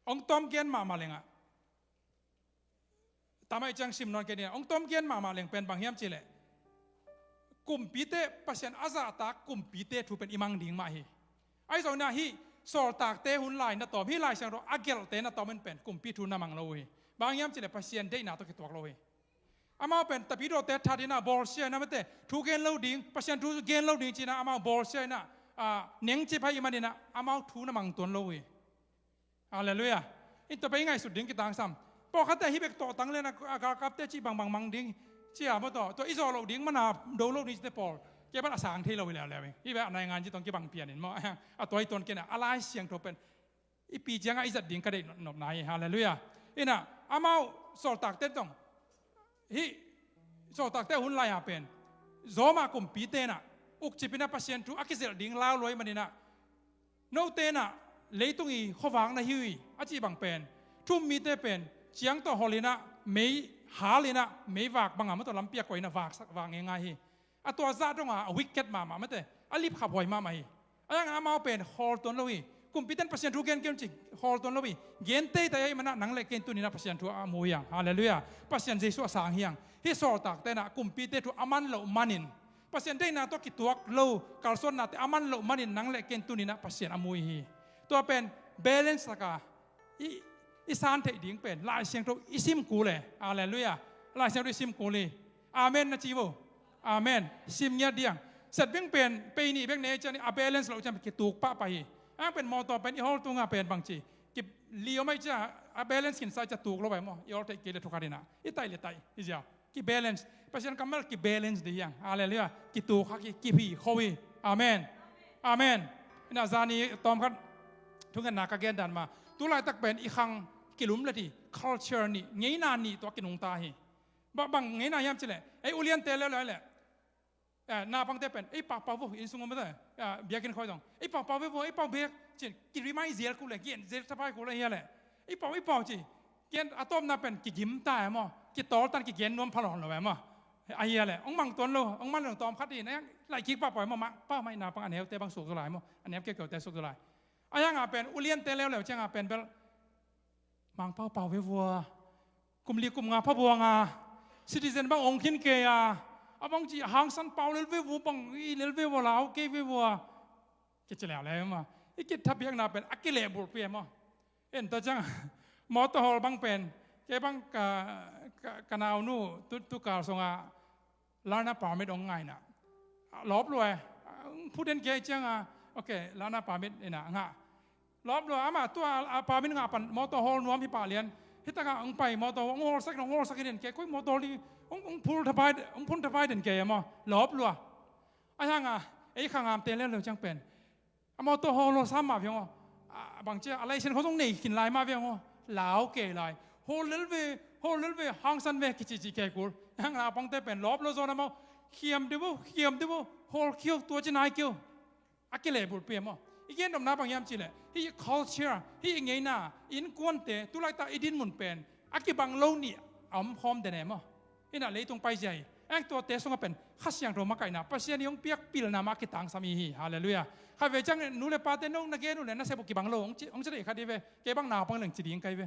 hong tawm gen mahmah lengah, tamai ciang sim nawn kei ni, hong tawm gen mahmah leng pen bang hiam cihleh, kumpite, Pasian a zahtak kumpite thu pen i mang ding mah hi. Ahi zongin ah hih sawltakte hun lai na tawm, hih Lai Siangtho a gelhte na tawm in pen kumpi thu na mang lo uh hi. Bang hiam cihleh Pasian deihna tawh kituak lo hi. Amau pen tapidote that inah bawlsia inah mate, thu gen lo ding, Pasian thu gen lo ding cinah amau bawlsia inah, ah, nengcip hai i maninah amau thu na mang tuan lo uh hi. Halleluiah. In tua pen i ngaihsut ding kitangsam. Pawlkhatte hih bek tawhtang le na, a galkapte cih bangbang mang ding cia maw tawh, tua i zawh loh ding mana do lo ding cite pawl kei ban a sang thei lo hi leuleu hi. Hih bek a naingan ci tawng kibang pianin maw, a tua hi tuan kei na, a Lai Siangtho pen i pi ciangah i zat ding ka deih nopna hi. Halleluiah. Inah amau sawltakte tawng, hih sawltakte hun lai-a pen Zawmah kumpite inah ukcip inah Pasian thu a kizelh ding lau luai maninah, note inah leitung i khuavak na hi uh hi a cih bang pen, thu-um mite pen ciang tawh hol inah, mei hal inah, meivak bangah maw tawh lampi a koih inah vaksak vak ngeingai hi. A tua zah donga a wicked mahmah mate, a lipkhaphuai mahmah hi. A yang amau pen hawl tuan lo hi. Kumpite in Pasian thu gen kei un ci hawl tuan lo hi. Gen teitei ahih manah nang le kei in tuninah Pasian thu a mu hi hang. Halleluiah. Pasian Jesuh a sang hi hang. Hih sawltakte inah kumpite thu a man loh manin, Pasian deihna tawh kituak lo kalsuannate a man loh manin nang le kei in tuninah Pasian a mu hi. Tua pen balance taka i, i san theih ding pen Lai Siangtho i sim kul e. Halleluiah. Lai Siangtho i sim kul hi. Amen na ci vo. Amen. Sim ngiat diang. Set beng pen pei nih bek nei cian a balance loh cian kituk pahpah hi. Ang pen mawtaw pen i hawl tungah pen bangci, ki li om ai cia, a balance kinsa cia tuk lo bai maw, i hawl theih kei le thukhat inah i taih le taih hi zia. Kibalance. Pasian kammal kibalance dih hiang. Halleluiah. Kituk hak hi, kiphi kho hi. Amen. Amen. Inah zani tawmkhat thungetna ka gen dan mah, tulaitak pen i khang kilum le dih, culture nih, ngeina nih tawh a kinungta hi. Bang ngeina hiam cihleh, ei uliante leuleu leh, eh, naupangte pen ei pau pau vo, inn sung om mate, eh, biakinn khawng zong ei pau pau ve vo, ei pau bek cin kiremind zel kul le, gen zel thapai kul le hia leh, ei pau, ei pau ci. Ken a tawpna pen kigim ta e maw, kitawl tan kigen nuam pha lawn lo e maw. Ahi a leh hong mang tuan lo, hong mang lo tawmkhat in, eh, laih kik pahpah e maw, mah pau mah i naupang a neute bang suk zaw lai maw, a neu keukeute suk zaw lai. A hiangah pen uliante leuleu ciangah pen bel Mangpau pau ve vua. Kum li kum nga pha buanga citizen bang ong khin kei a, a bang ci hangsan pau lel ve vua, bang i lel ve vua, lau kei ve vua. Kici leuleu ma i kithapiakna pen a kilehbulh pi e maw. En ta ciang mawtaw hawl bang pen kei bang ka, ka, ka naunu tu, tu kal sungah learner permit ong ngaina. Lawp lua e. Phut den kei cianga, ok, learner permit ina ngah. Lawp lua ama tua a permit ngah pan mawtaw hawl nuam hi pah lian. Hi takah ong pai mawtaw ong hawlsak in, ong hawlsak in den kei, koi mawtaw li ong, ong phul thapai, ong phun thapai den kei maw. Lawp lua. A hianga ei khangamte leuleu ciang pen a mawtaw hawl hawl sam mah viang aw. A bangcia a license khawng zong nei khin lai mah viang aw. Lau kei lai. Hawl lel ve, hawl lel ve, hangsan ve kici ci kei kul. Hang naupangte pen lawp lo zawn a maw. Khiam dih vo, khiam dih vo, hawl kio, tua ci nai kio. A kilehbulh pi e maw. I gen nopna bang hiam cihleh, hih culture, hih i ngeina, innkuante tulaitak i dinmun pen a kibang lo nih a om khawm den e maw. Inah leitung paizia hi. Eng tuate sungah pen Kha Siangtho makaihna, Pasian i hong piak pilna mah a kitangsam i hi. Halleluiah. Khatvei ciang nu le pate no na gen uh le na sep uh kibang lo, hong ci, hong ci deih khat hi ve. Kei bang naupang leng ci ding kai ve.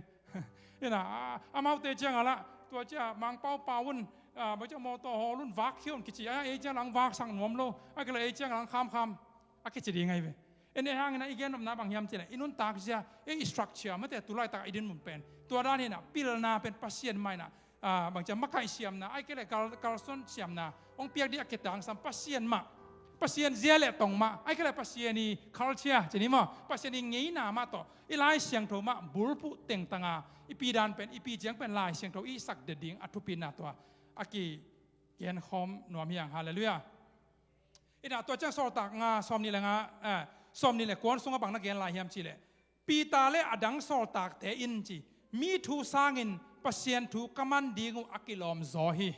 Inah a, amaute ciangah lah tua cia Mangpau pau un, a, bang cia mawtaw hawl un, vak khia un kici a, ei ciang lang vak sang nuam lo, a kila ei ciang lang khamkham a kici ding ahi ve. En ei hangin a i gen nopna bang hiam cihleh i nuntak zia, ei structure mate tulaitak i dinmun pen tua dan hinah pilna pen Pasian mah inah, a, bangcia makaih siamna, ai kei le kal, kalsuan siamna hong piak dih a kitangsam Pasian mah, Pasian zia le tong mah, ai kei le Pasian i culture cini mah, Pasian i ngeina mah tawh i Lai Siangtho mah bulphuh tengtanga i pi dan pen, i pi ciang pen Lai Siangtho i sak det ding a thupina tua a kigen khawm nuam hiang. Halleluiah. Inah tua ciang Sawltak nga sawmnih le nga, eh, sawmnih le kuan sungah bang na gen lai hiam cihleh, Peter le a dang sawltakte in ci, mi thu sangin Pasian thu ka man ding uh a kilawm zaw hi.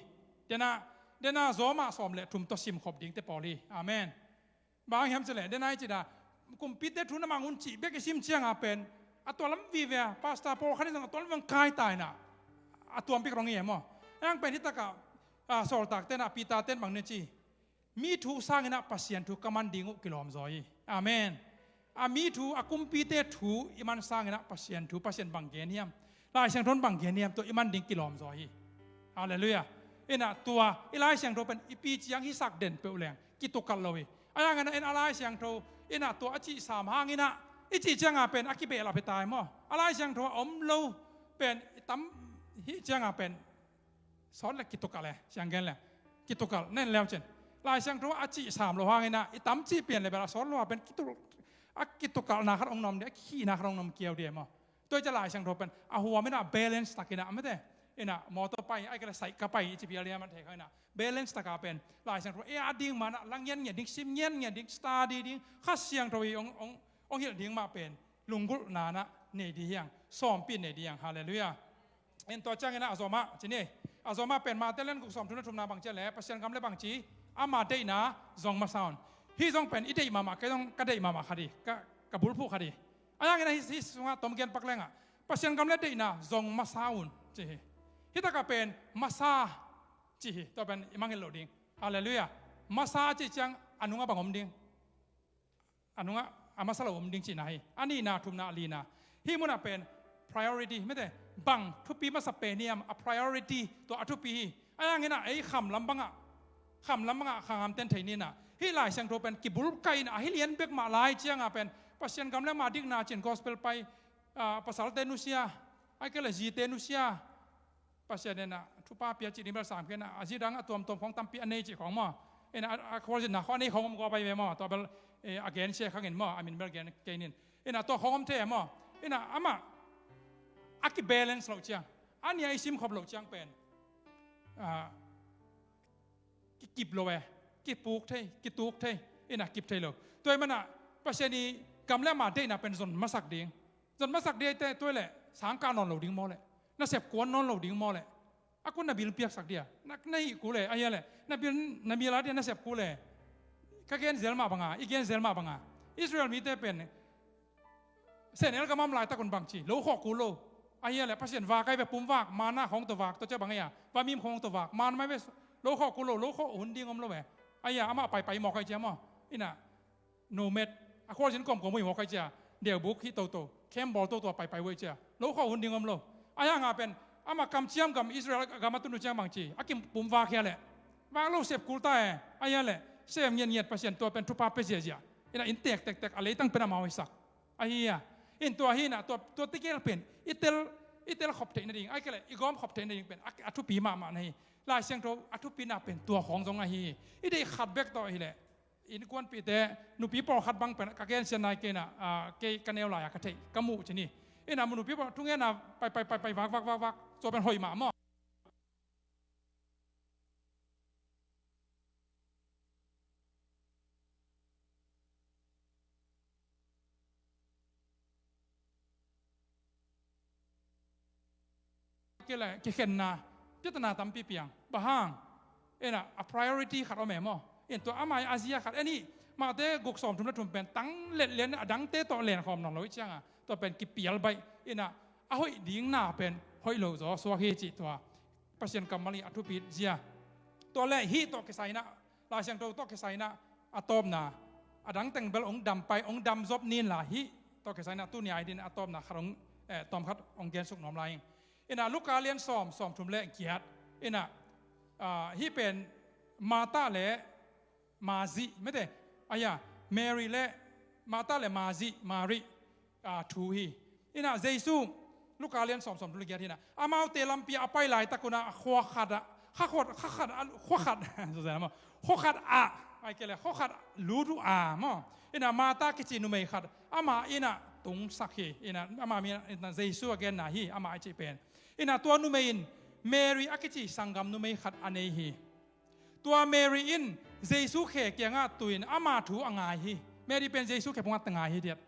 Tenah Dena Zawmah sawm le thum tawh simkhop dingte pawl hi. Amen. Bang hiam cileh, dena i cih dah, kumpite thu na mang un cih bek i sim cianga pen, a tua lam vive a, pastor pawl khat in zong a tua lam vang kai ta inah, a tuampik rong hi e maw. Hiang pen hitakah, a, sawltakte inah, Peter ten bang ne ci. Mi thu sanginah Pasian thu ka man ding uh kilawmzaw hi. Amen. A mi thu, a kumpite thu i man sanginah Pasian thu, Pasian bang gen hiam, Lai Siangtho in bang gen hiam, tua i man ding kilawmzaw hi. Halleluiah. Inah tua i Lai Siangtho pen i pi ciang hisak den peuh leng kitukalh lo hi. A hianginah in a Lai Siangtho inah tua a cih sam hanginah i cih cianga pen a kibehlap hi ta hi maw. A Lai Siangtho a om lo pen i tam hih cianga pen sawt le kitukalh e, siang gen le kitukalh nen leu cin. Lai Siangtho a cih sam lo hanginah i tam cih pian le bel a sawt lo a pen kituk, a kitukalhna khat hong nom dih, a kikhihna khat hong nom kiau dih e maw. Tua i cia Lai Siangtho pen a huam inah balance takinah mate. Inah mawtaw pai, ai kei le saika pai i ci pial dih a man thei khanginah balance taka pen Lai Siangtho e a ding manah la ngianngian ding, sim ngianngian ding, study ding, Kha Siangtho i hong, hong, hong hilh ding mah pen lunggulhna inah nei dih hiang, sawmpi nei dih hiang. Halleluiah. In tua cianginah a Zawmah ci ni. A Zawmah pen Mate lian guk sawm thum le thumna bang ci a le, Pasian gam le bang ci, ama deihna zong masa un. Hih zong pen i deih mahmah, kei zong ka deih mahmah khat hi, ka, ka bulphuh khat hi. A hianginah hih, hih sungah tom gen pak lengah Pasian gam le deihna zong masa un ci hi. Hitakah pen masa ci hi, tua pen i mangngilh loh ding. Halleluiah. Masa a cih ciang a nungah bang om ding? A nungah a masa lo om ding cihna hi. A nihna, thumna, a lina. Hih munah pen priority, mate, bang thupi masa pen hiam, a priority tua a thupi hi. A hianginah ei khamlam bangah, khamlam bangah khangamten thei ninah hih Lai Siangtho pen kibulkai inah a hi lian bek mah lai cianga pen Pasian gam le ama dikna cin gospel pai, ah, pasalte nusia, ai kei le zite nusia, Pasian inah thupha pia cih ding bel sam kei inah a zi dang a tuamtuam khawng tampi a nei cih khawng maw. Inah a, a khualzinna khawng a nei khawng om gua pai ve maw. Tua bel, eh, a gen sia khangin maw, a min bel gen kei nin. Inah tua khawng om thei e maw. Inah amah a kibalance loh ciang, a nia i simkhop loh ciang pen, ah, kikip lo e, kipuk thei, kituk thei, inah kip thei lo. Tua i manah Pasian i gam le ama deihna pen zon masak ding. Zon masak ding ahite tua i leh sangkah nawn lo ding maw leh, nasep kuan nawn lo ding maw leh, a kun na bil piaksak dia, na, na hih kul e, a hia leh na bil, na bil a dia nasep kul e. Ka gen zel mah banga, i gen zel mah banga Israel mite pen sehnel gam a om laitak un bang ci, lo khawh kul lo. A hia leh Pasian vak ai ve, pum vak, manna khawng tawh vak, tua cia bang ai a, vamim khawng tawh vak, man mai ve, lo khawh kul lo, lo khawh hun ding om lo ve. A hia, amah paipai mawk ai cia maw. Inah nomad, a khualzin kawmkawm uh hi mawk ai cia, deubuk hih toto, camp bawl toto a paipai uh ai cia, lo khawh hun ding om lo. A hia nga pen amah kamciam gam Israel gam a tun uh ciang bang ci, a kim pum vak hia leh, vak lo sep kul ta e. A hia leh sem ngiatngiat Pasian tua pen thupha pia ziazia. Inah inn tek tektek a leitang pen amau hisak. Ahi a, in tua hi inah tua, tua tegel pen i tel, i tel khop theih nading, ai kei leh i gawm khop theih nading pen a, a thupi mahmah na hi. Lai Siangtho a thupina pen tua khawng zong ahi hi. I deih khat bek tawh hileh, innkuanpihte, nupi pawlkhat bang pen ka gensiat nai kei inah, ah, kei ka neu lai-a ka theih, ka muh ci ni. Inah mu nupi pawl thungenna pai, pai, pai, pai, vak, vak, vak, vak, tua pen hoih mah maw. Kei leh kikhenna, piatana tampi piang. Bang hang? Inah a priority khat om e maw. In tua amah a zia khat. Eni, Mate guk sawm thum le thum pen tang let lian a dangte tawh lenkhawm nawn lo i cianga, tua pen kipial baih. Inah a hoih ding na pen hoih lo zaw suak hi cih tua Pasian kammal i a thupit zia. Tua leh hih tawh kisai inah, Lai Siangtho tawh kisai inah a tawpna, a dang teng bel hong dam pai, hong dam zop nin la hih tawh kisai inah tuni a i din a tawpna khat hong, eh, tawm khat hong gensuk nuam lai ing. Inah Luka lian sawm, sawm thum le giat. Inah, ah, hih pen Martha le Mary, mete, a hia, Mary le, Martha le Mary, Mary, ah, thu hi. Inah Jesu, Luka lian sawm, sawm thum le giat hi inah, amaute lampi a pai laitak unah khua khat ah, kha khat, kha khat ah, khua khat, khua khat ah, ai kei leh khua khat lut uh a maw. Inah Martha kici numei khat amah inah tungsak hi. Inah amah min inah Jesu a genna hi, amah a cih pen. Inah tua numei in Mary a kici sanggam numei khat a nei hi. Tua Mary in Jesu khe kiangah tu-in ama thu a ngai hi. Mary pen Jesu khe phungah ta ngai hi diat.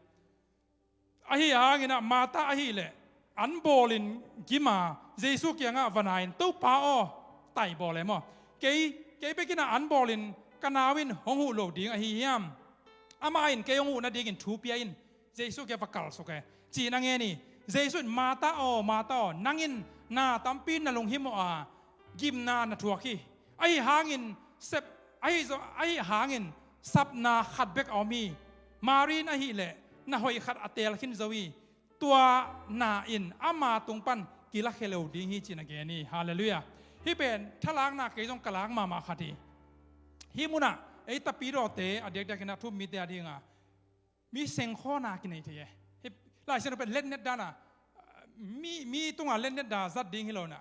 Ahi hanginah Martha ahileh an bawlin gima Jesu kiangah va na-in, Topa aw, tai bawl e maw. Kei Kei bekin a an bawlin ka nau in hong huh lo ding ahi hiam? Amah in kei hong huh nadingin thu pia in, Jesu kiang va kalsuk e, ci-in a ngen hi. Jesu in, "Martha aw, Martha aw, nang in na tampi na lunghimawh a, gimna na thuak hi. Ahi hangin sep, ahi zaw, ahi hangin sapna khat bek a om hi. Mari in ahih leh na hoih khat a teel khin zo hi. Tua na in ama tung pan kilakhia lo ding hi," ci-in a gen hi. Halleluiah. Hih pen thalakna kei zong ka lak mahmah khat hi. Hih munah ei tapidawte a diakdiakin a thu-um mite a dinga mi sengkhawhna kinei thei e. Hih Lai Siangtho pen letnet dana mi, mi tunga letnet da zat ding hi lo-in a,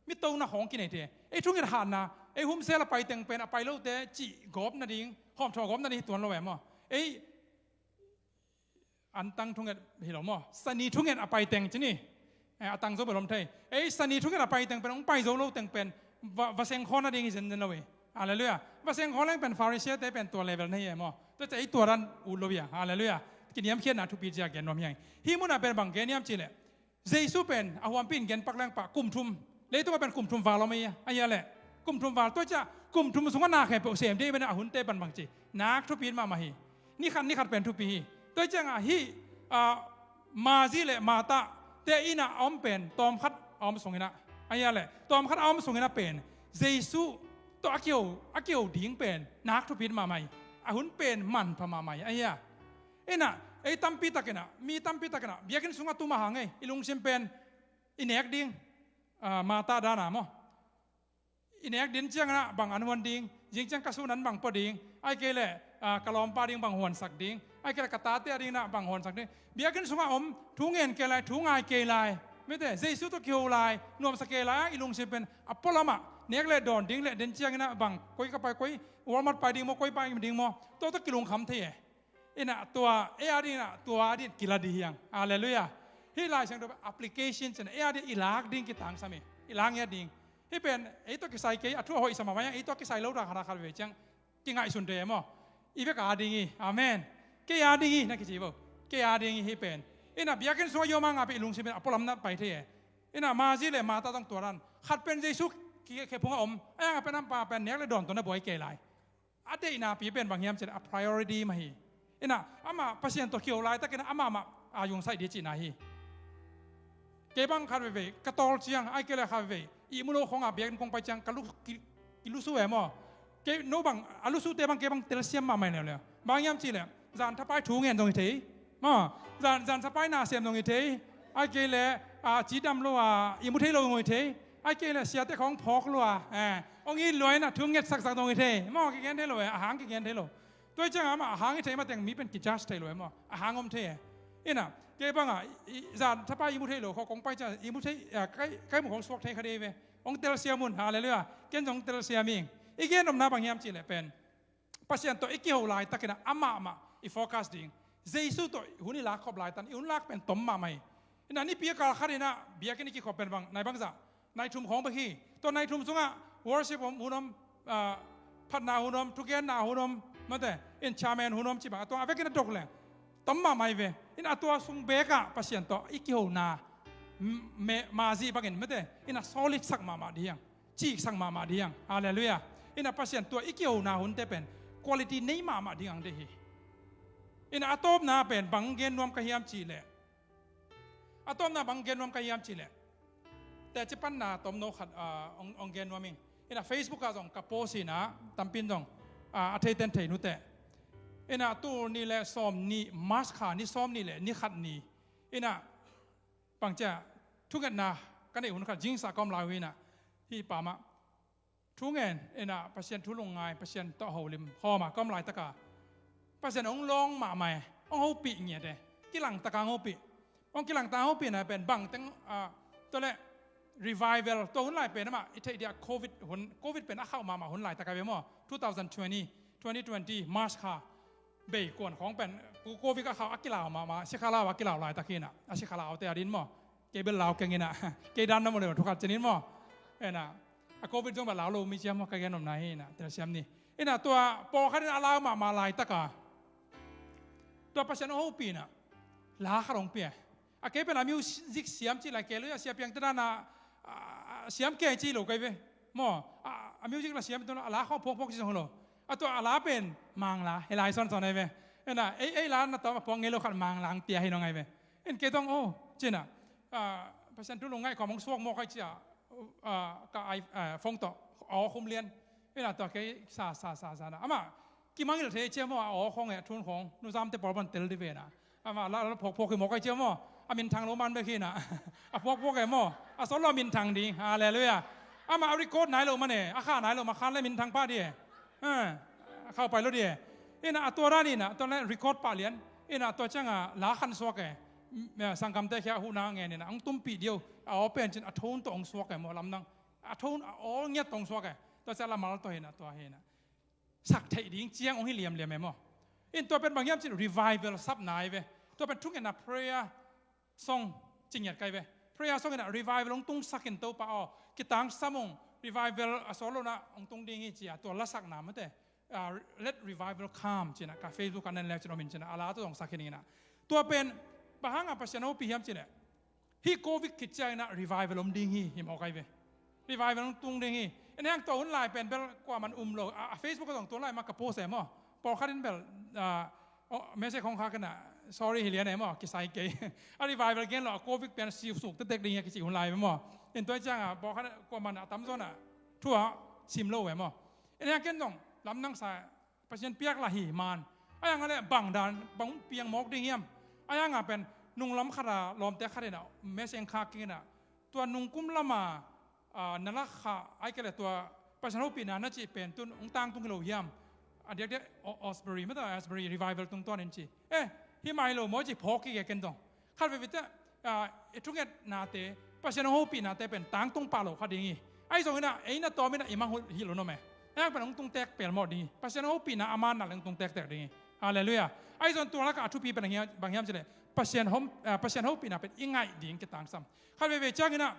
mi tona khawng kinei thei e. Ei thunget hatna, ei humsel a pai teng pen a pai lote cih gawp nading, hawmthawh gawp nading hi tuan lo e maw? Ei antang thunget hi lo maw? Sani thunget a pai teng ci ni. Eh, a tang zo bel om thei. Ei, sani thunget a pai teng pen, hong pai zo lo teng pen va, va sengkhawh nading hi zenzen lo hi. Halleluiah. Va sengkhawh leng pen Pharisee-te pen tua level na hi e maw? Tua ciang ei tua dan ut lo hi a. Halleluiah. Kiniamkhiatna thupi ci-a gen nuam hi hang. Hih munah pen bang gen hiam cih leh, Jesu pen a huampi in gen pak leng pah kum thum, leitungah pen kum thum val om ahi a, ahi a leh kum thum val. Tua ciang kum thum sungah na khempeuh sem ding hi ven, a hunte pan bang ci, nak thupi mahmah hi. Ni khat ni khat pen thupi hi. Tua ciangah hih, ah, Mari le Martha te inn ah a om pen tawmkhat a om sungin ah, ahi a leh tawmkhat a om sungin ah pen Jesu tawh a kiho, a kiho ding pen nak thupi mahmah hi. A hun pen manpha mahmah hi, ahi a. Inn ah ei tampi takin ah, mi tampi takin ah biakinn sungah tum a hang ei, i lungsim pen i nek ding, ah, Martha dan a maw? I nek din ciangin ah bang an huan ding, zing ciang ka sun an bang pua ding, ahih kei leh, ah, ka lawmpa ding bang huansak ding, ahih kei leh ka tate a dingin ah bang huansak ding. Biakinn sungah om, thu ngen kei lai, thu ngai kei lai, mite, Jesu tawh kiho lai, nuamsa kei lai, ah, i lungsim pen a pualam ah nek le dawn ding le din ciangin ah bang, koi ka pai, koi Walmart pai ding maw, koi pai ding maw, tua tawh kilungkham thei e. Inn ah tua, ei a dingin ah tua a dingin kila ding hi hang. Halleluiah. Hih Lai Siangtho application cihna, ei a dingin i lak ding kitangsam hi. I lak ngiat ding. Hih pen ei tawh kisai kei, a thu a hoihsa mahmah hi hang, ei tawh kisai lo ta khat a khat veve ciang kingaihsun thei e maw? I bek a ding hi. Amen. Kei a ding hi na kici bo. Kei a ding hi hih pen. Inn ah biakinn sungah i om hang a pen i lungsim pen a pualam na pai thei e. Inn ah Mari le Martha zong tua dan. Khat pen Jesu ki, khephungah om. Ahi hang a pen amah pen nek le dawn tawh na buai kei lai. A deihna pi pen bang hiam cih leh a priority mah hi. Inn ah amah Pasian tawh kiho laitakin ah amah mah a yungsaih ding cihna hi. Kei bang khat veivei ka tawl ciang, ahih kei leh khat veivei ihmu lo khawng a biakinn kong pai ciang ka lu, ki, kilusu e maw? Kei, no bang, a lusute bang kei bang telsiam mahmah leuleu. Bang hiam cih leh zan thapai thu ngen zong hi thei. Maw, zan, zan thapai na sem zong hi thei. Ahih kei leh, ah, cidam lo a ihmu thei lo zong hi thei. Ahih kei leh siate khawng phawk lua, eh, hong it lua in ah thu ngetsaksak zong hi thei. Maw, kigen thei lo e, a hang kigen thei lo. Tua hi ciangah amah a hang hi thei mateng mi pen kijudge thei lo e maw? A hang om thei e. Inn ah kei bangah i, i, zan thapai ihmu thei lo khawng kong pai ciang ihmu thei, ah, kai, kai mu khawng suak thei kha dei ve. Hong telsiam un, halleluiah. Ken zong hong telsiam ing. I gen nopna bang hiam cih leh pen Pasian tawh i kiho laitakin ah amah mah i focus ding. Jesu tawh hun i lak khop laitan i hun lak pen tom mahmah hi. Inn ah nipi a kal khat in ah biakinn i kikhop pen bang, nai bangzah, nai thum khawng bek hi. Tua nai thum sungah worship hun om, ah, phatna hun om, thugenna hun om, mate, in chairman hun om ci bang, a tua a vekin a dok leh tom mahmah hi ve. Inn ah tua sung bekah Pasian tawh i kihona, m-, me-, Mari bangin, mate, inn ah solid sak mahmah ding hi hang. Ciksak mahmah ding hi hang. Halleluiah. Inn ah Pasian tawh i kihona hunte pen quality nei mahmah ding hang deih hi. Inn ah a tawpna pen bang gen nuam ka hiam cih leh, a tawpna bang gen nuam ka hiam cih leh, teci panna tomno khat, ah, hong, hong gen nuam ing. Inn ah Facebook ah zong ka post hi in ah, tampi in zong, ah, a theiten thei nuteh. Inn ah tul nih le sawm nih, March kha ni sawm nih le ni khat ni, inn ah bang ci a, thungetna ka neih hun khat, zingsa ka om lai uh hi in ah, hih pa mah thu ngen, inn ah Pasian thu lungngai, Pasian tawh holim khawm a ka om laitaka Pasian hong lawng mahmah e, hong hopih ngiat e. Kilangtaka hong hopih. Hong kilangtaka hong hopihna pen bang teng, ah, tua leh revival, tua hun lai pen amah i theih dia Covid hun, Covid pen a khauh mahmah hun laitaka ve maw? Two thousand twenty, twenty twenty March kha bei kuan khawng pen, Covid a khauh a kilau mahmah, sikha lau a kilau laitak hi in ah, a sikha laute a din maw? Kei bel lau keng in ah, kei dan na maw le maw, thu khat ci-in maw? Inn ah, a Covid zong bel lau lo mi ci hiam maw, ka gen nopna hi in ah, telsiam ni. Inn ah tua pawlkhat in a lau mahmah laitaka tua Pasian hong hopih in ah la khat hong pia. A kei pen a music siam cih lai kei lo a, sia piangte dan a, ah, siam kei cih lo kei ve. Maw, ah, a music la siam tun a la khawng phuakphuak ci zong hi lo. A tua a la pen Mangla hi lai sawnsawn ai ve. Ena ei ei la na tawm a phuak ngei lo khat Mangla ang tia hi nong ai ve. En kei tong o cina Pasian thu lungngaih khawm hong suak mawk ai cia ka ai phone tawh aw khum lian. Ena tua kei sa sa sa sa na ama kimangil thei cia maw a aw khawng e a thun khawng nuzamte pawl pan tel di ve na. Ama la la phuakphuak hi mawk ai cia maw a minthang lo man bek hi na. A phuakphuak e maw a sawn lo a minthang ding. Halleluia. Ama a record nai lo man e a kha nai lo ma khan le minthang pah di e. A khau pai lo di e. Ina a tua dan ina tua le record pah lian. Ina a tua cianga la khan suak e. Sangkamte khia huhna ngen ina ang tumpih diu a aw pen cin a thon tawh ang suak e maw lamdang. A thon a aw ngiat tawh ang suak e. Tua cia la mal tawh hina tua hina sak theih ding ciang ong hi liamliam e maw. In tua pen bang hiam cin revival sap nai ve. Tua pen thungetna prayer song ci ngiat kai ve. Prayer song ina revival ong tungsak in Topa aw kitangsam ong revival a sawl lona ong tung ding hi cia tua lasakna mate. Let revival come cina ka Facebook a nen leu cin omin cina a la tua ong sak hi ding ina. Tua pen bang hanga Pasian hopih hiam cile. Hih covid khit ciangin ah revival om ding hi hi mawk ai ve. Revival om tung ding hi. En heng tua hun lai pen bel kuaman um lo a Facebook a zong tua lai ma ka post e maw. Pawlkhat in bel message hong khak in ah sorry hi lian e maw kisai kei. A revival gen lo a covid pen siusuk tetek ding hi a kici hun lai ve maw. In tua ciang a pawlkhat kuaman a tamzawn ah thu a sim lo ve maw. En heng ken zong lamdang sa Pasian piak lah hi man. A yang a le bang dan bang piang mawk ding hiam. A yang a pen nunglam khat a lawmte khat in a message khak kik in a tua nungkum lam a na lak kha ai kei le tua Pasian hopihna na cih pen tun ong tangtung hi lo hiam. A diakdiak Asbury mata Asbury revival tungtawn in ci. Eh hi mai lo maw ci phawk kik e ken zong. Khat veve te i thungetnate Pasian hong hopihnate pen tangtung pah lo kha ding hi. Ahi zongin ah ei na tawm in ah i mang hilh un om e. Ei ang pen hong tungtek pelmawh ding hi. Pasian hong hopihna a manna le hong tungtektek ding hi. Halleluiah. Ahi zong tua lakah a thupi pen bang hiam cileh Pasian hopihna pen i ngaih ding kitangsam. Khat veve ciangin ah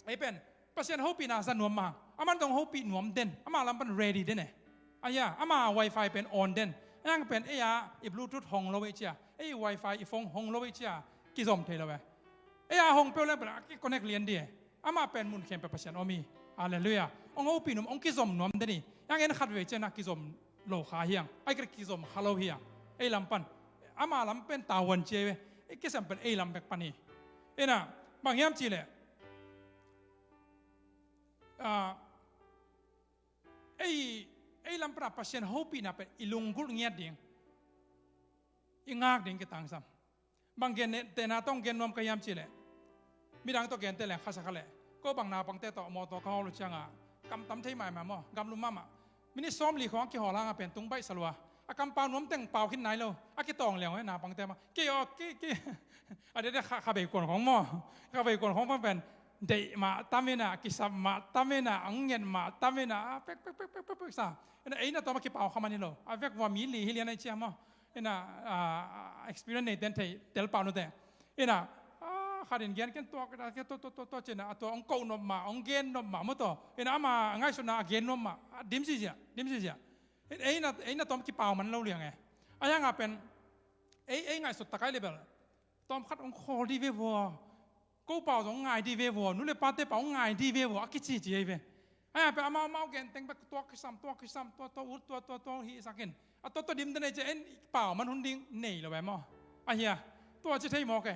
ei pen Pasian hopihna za nuam mah hang a man zong hopih nuam den, ama lam pan ready den e. Ahi a ama wifi pen on den. Ei ang pen ei a i bluetooth hong lo ei cia, ei wifi i phone hong lo ei cia kizom thei lo e. Ei a hong peuh leng pen a kiconnect lian di e. Amah pen mun khempeuh Pasian om hi. Halleluiah. Hong hopih nuam hong kizom nuam den hi. Ei ang en khat veve ciangin ah kizom lo kha hiang, ai kizom kha lo hiang. Ei lam pan ama lam pen tavuan cia i ve. Ei kisam pen ei lam bek pan hi. Ina bang hiam cileh ei ei lam pana Pasian hopihna pen i lunggulh ngiat ding, i ngak ding kitangsam. Bang gentehna tawh gen nuam ka hiam cileh midang tawh gente leng khasa kha leh ko bang naupangte tawh mawtaw ka hawl uh cianga kam tam thei mahmah maw, gamlum mahmah. Minit sawmli khawng a kihawl hanga pen tung baih salua a kampau nuam teng pau khin nai lo a kitawng liang uh e naupangte maw. Kei aw kei kei a dede kha bei kuan khawng maw, kha bei kuan khawng pan pen deih mah tam ina, kisap mah tam ina, ang nget mah tam ina, a pek pek pek pek pek sa. Ina ei na tawm a kipau kha man hi lo. A vek vua mi li hi lian ai cia maw. Ina experience nei ten thei tel pau nute. Ina khat in gen ken tuak tua tua tua tua cina a tua ong koh nop mah ong gen nop mah maw taw. Ina ama ngaihsutna a gen nop mah dim sisia dim sisia. Ei na ei na tawm kipau man lo liang e. A yanga pen ei ei ngaihsut takai le bel tawm khat ong khawl di ve vua. Ko pau zong ngai di ve vua, nu le pate pau ngai di ve vua a kici ci ei ve. Ai a pe amau mau gen teng bek tua kisam tua kisam tua tua ut tua tua tua hi sakin a tua tua dim den ei ci en pau man hun ding nei lo ve maw. A hia tua ci thei mawk e.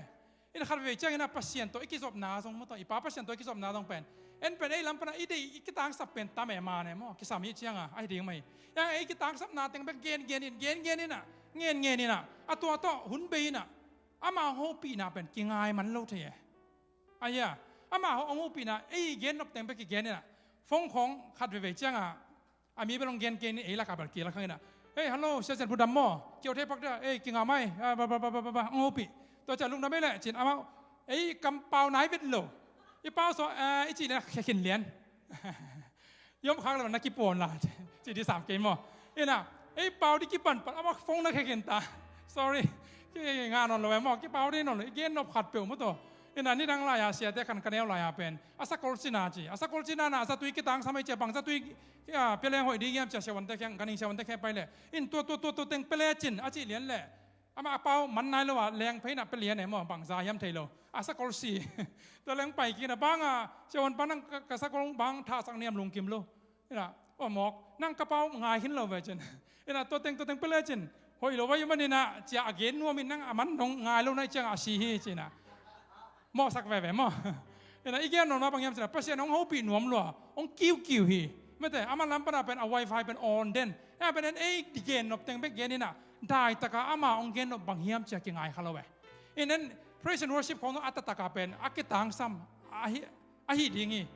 In khat veve ciangin a Pasian tawh i kizopna zong maw taw i pa Pasian tawh i kizopna zong pen en pen ei lam pana i dei i kitangsap pen tam e man e maw kisam hi cianga a hi ding mah hi. Yang ei kitangsapna teng bek gen gen in gen gen in a ngen ngen in a a tua tawh hun bei in a ama hopihna pen kingai man lo thei e. Ahi a ama hong hopihna ei gen nop teng bek kigen ina phone khawng khat veve cianga a mi bel hong gen kei ni ei laka bel kila khang ina. Hei hallo siasen bu dam maw kiau thei pak dia ei kinga mai ba ba ba ba ba hong hopih. Tua cia lungdam ei leh cin amau ei kampau nai vet lo. I pau saw i cih lian khekhin lian. I om khak le na kipuan la ci di sam kei maw. Ina ei pau di kipanpan a mak phone na khe khin ta. Sorry. Ki nga nawn lo e maw kipau di nawn lo i gen nop khat peuh maw taw. Ina nidang lai-a siate khan ka neu lai-a pen a sakol sina ci a sakol sina na a zatui kitangsam ei cia bang zatui pia leng hoih ding hiam cia siavuante kheng kaning siavuante kheng pai le in tua tua tua tua teng pia le cin a cih lian le. Amah a pau man nai lo a leng phei na pia lian e maw bang za hiam thei lo a sakol si. Tua leng pai kina banga siavuan pan nang ka sakol bang thahsak niam lungkim lo. Ina, oh mawk, nang ka pau ngai khin lo ve cin. Ina, tua teng, tua teng pele cin. Hoih lo vai maninah, cia a gen nuamin nang a man dong ngai lo nai ciangah a si hi cinah. Mawhsak veve maw? Ina, i gen nuam ma bang hiam cinah, Pasian hong hopih nuam lua, hong kiukiu hi. Mate, a man lam pana pen a wifi pen on den. Ina pen en ei di gen nop teng bek gen inah, daitaka ama hong gen nop bang hiam cia kingai kha lo ve. In en praise and worship khong a tataka pen a kitangsam ahi, ahi ding hi.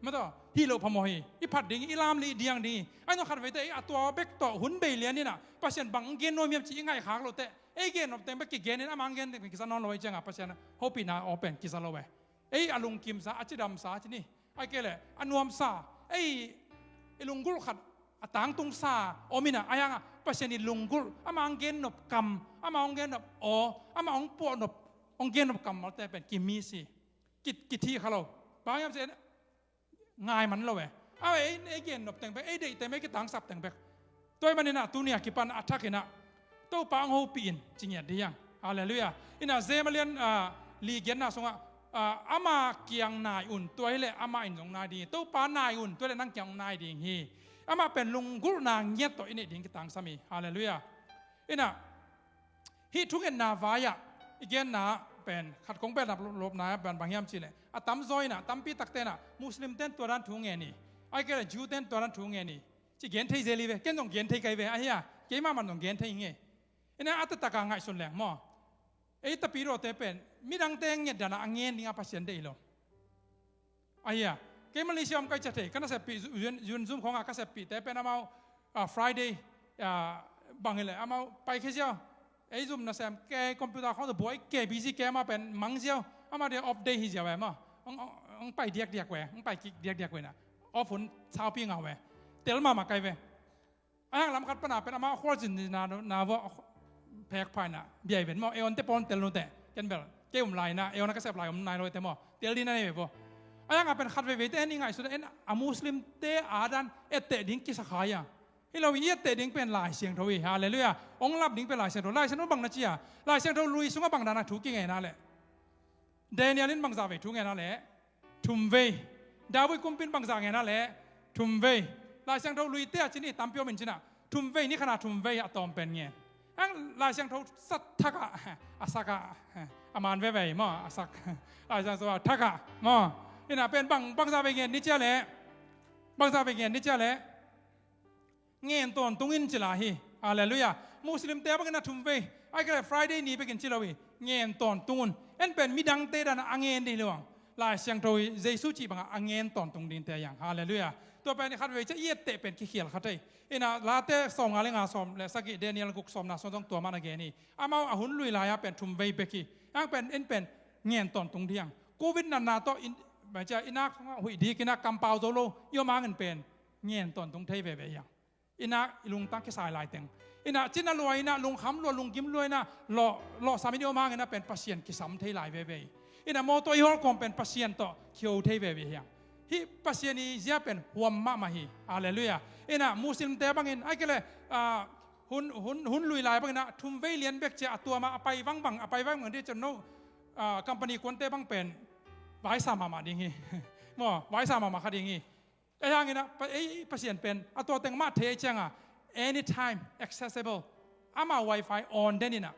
Mataw, hi lo phamawh hi. I phat ding hi, i lam lih diang ding hi. Ai nong khat veite ei a tua bek tawh hun bei lian inah Pasian bang gen nuam hiam ci i ngaih khak lote, ei gen nop teng bek kigen in ama gen teng kiza nawn lo i ciangah Pasian hopihna aw pen kiza lo ve. Ei a lungkimsa, a cidamsa ci ni. Ai kei le a nuamsa, ei i lunggulh khat a tangtungsa om inah, ai hangah Pasian i lunggulh ama hong gen nop kam, ama hong gen nop aw, ama hong puah nop, hong gen nop kammalte pen kimisi. Ki, kithih kha lo. Bang hiam ci ngai man lo e. A ei, ei gen nop teng bek, ei deih teng bek, ei kitangsap teng bek. Tua hi maninah tunia kipan a thakinah Topa hong hopih in ci ngiat dih hiang. Halleluiah. Inah Zema lian, ah, li giatna sungah, ah, ama kiang nai un, tua hileh amah in zong nai ding hi. Topa nai un, tua hileh nang kiang hong nai ding hi. Amah pen lunggulhna ngiat tawh i neih ding kitangsam hi. Halleluiah. Inah hih thungetna vai-ah i genna pen khat kong belh lopna pen bang hiam cihleh, a tamzaw inah tampi takte inah Muslim ten tua dan thu ngen hi. Ai kei le Jew ten tua dan thu ngen hi. Ci gen thei zel hi ve, ken zong gen thei kai ve, ahi a, keimah man zong gen thei hi nge. Inah a tataka ngaihsun leng maw? Ei tapirawte pen midangte ngetdana a ngen dinga Pasian deih lo. Ahi a, kei Malaysia om kai cia thei, ka naseppih Zun, Zun Zoom khawngah ka seppihte pen amau, ah, Friday, ah, bang hileh amau pai khia ziau. Ei zum nasem kei computer khawng buai kei busy kei, amau pen mang ziau. Amau dia off day hi ziau e maw. Hong, hong, hong pai diakdiak ve, hong pai kik diakdiak ve na. Off hun saupi ngau ve. Tel mahmah kai ve. Ahi hang lam khat pana pen amah a khualzin na, na vua phek phaina biai ven maw, eonte pawn tel nute, ken bel kei um laina eona ka sep lai om nai loite maw, tel dina nei ve vua. Ahi hanga pen khat veiveite en i ngaihsut en a Muslimte adan etteh ding kisa khai a. Hi lo i etteh ding pen Lai Siangtho hi. Halleluiah. Ong lap ding pen Lai Siangtho. Lai Siangtho bang na cia? Lai Siangtho lui sungah bang dana thu kingena leh? Daniel in bangzah vei thu ngena leh? Thum vei. David kumpi in bangzah ngena leh? Thum vei. Lai Siangtho luite a cin i tampi om in cinah thum vei, ni khana thum vei a tawm pen ngen. Ang Lai Siangtho sat thakah a sakah a man veve hi maw, a sak. Lai Siangtho a thakah maw. Inah pen bang, bangzah vei ngen ni cia leh? Bangzah vei ngen ni cia leh? Ngen tawntung in ci lai hi. Halleluiah. Muslimte bangin a thum vei, ai kei le Friday ni bekin ci lo hi. Ngen tawntung un. En pen midangte dana a ngen dih luang. Lai Siangtho hi Jesu cih bangah a ngen tawntung dingte hiang. Halleluiah. Tua pen i khat vei cia i etteh pen kikhial khat hi. Inah Late sawmnga le nga sawm le sagih, Daniel guk sawmna sawm zong tua mana gen hi. Amau a hun lui lai-a pen thum vei bek hi. Ang pen en pen ngen tawntung dih hiang. Covid natna tawh in, cia i nak sungah huih dik inah kampau zo lo i om hangin pen ngen tawntung thei veve hiang. Inah i lungtang kisai laiteng. Inah cina lua inah lungkham lua, lunggim lua inah lawh, lawhsam in i om hang inah pen Pasian kisam thei lai veve hi. Inah mawtaw i hawlkhawm pen Pasian tawh kiho thei veve hiang. Hih Pasian i zia pen huam mahmah hi. Halleluiah. Inah Muslimte bangin ai kei le, ah, hun, hun, hun lui lai bangin ah thum vei lian bek cia a tuama a pai vangbang, a pai vangbang dih cian no, ah, company kuante bang pen vaisa mahmah ding hi. Maw, vaisa mahmah kha ding hi. Ei hangin ah, pa, ei Pasian pen a tua teng mah thei ei cianga anytime accessible. Ama wifi on den inah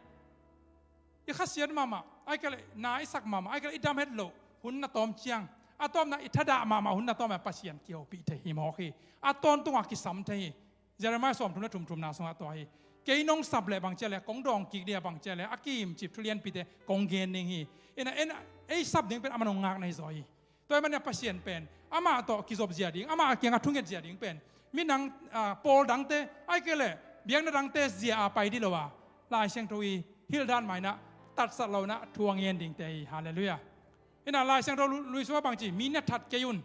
i khasiat mahmah, ai kei le na i sak mahmah, ai kei le i dam het loh hun na tawm ciang, a tawpna i thadah mahmah hun na tawm a Pasian kihopih thei hi mawk hi. A tawntunga kisam thei hi. Jeremiah sawmthum le thumthumna sungah tua hi. Kei nong sap leh bang cia leh kong dawng kik dia bang cia leh a kimcip thulianpite kong gen ding hi. Inah, inah ei sap ding pen a man hong ngakna hi zaw hi. Tua ahih manin a Pasian pen amah tawh kizop zia ding, amah a kiangah thunget zia ding pen minang, ah, pawl dangte, ai kei le biakna dangte zia a pai dih lo a, Lai Siangtho i hilh dan mah inah tatsat lo inah thu a ngen dingte hi. Halleluiah. Inah Lai Siangtho lu-, lui sungah bang ci, mi na that kei un.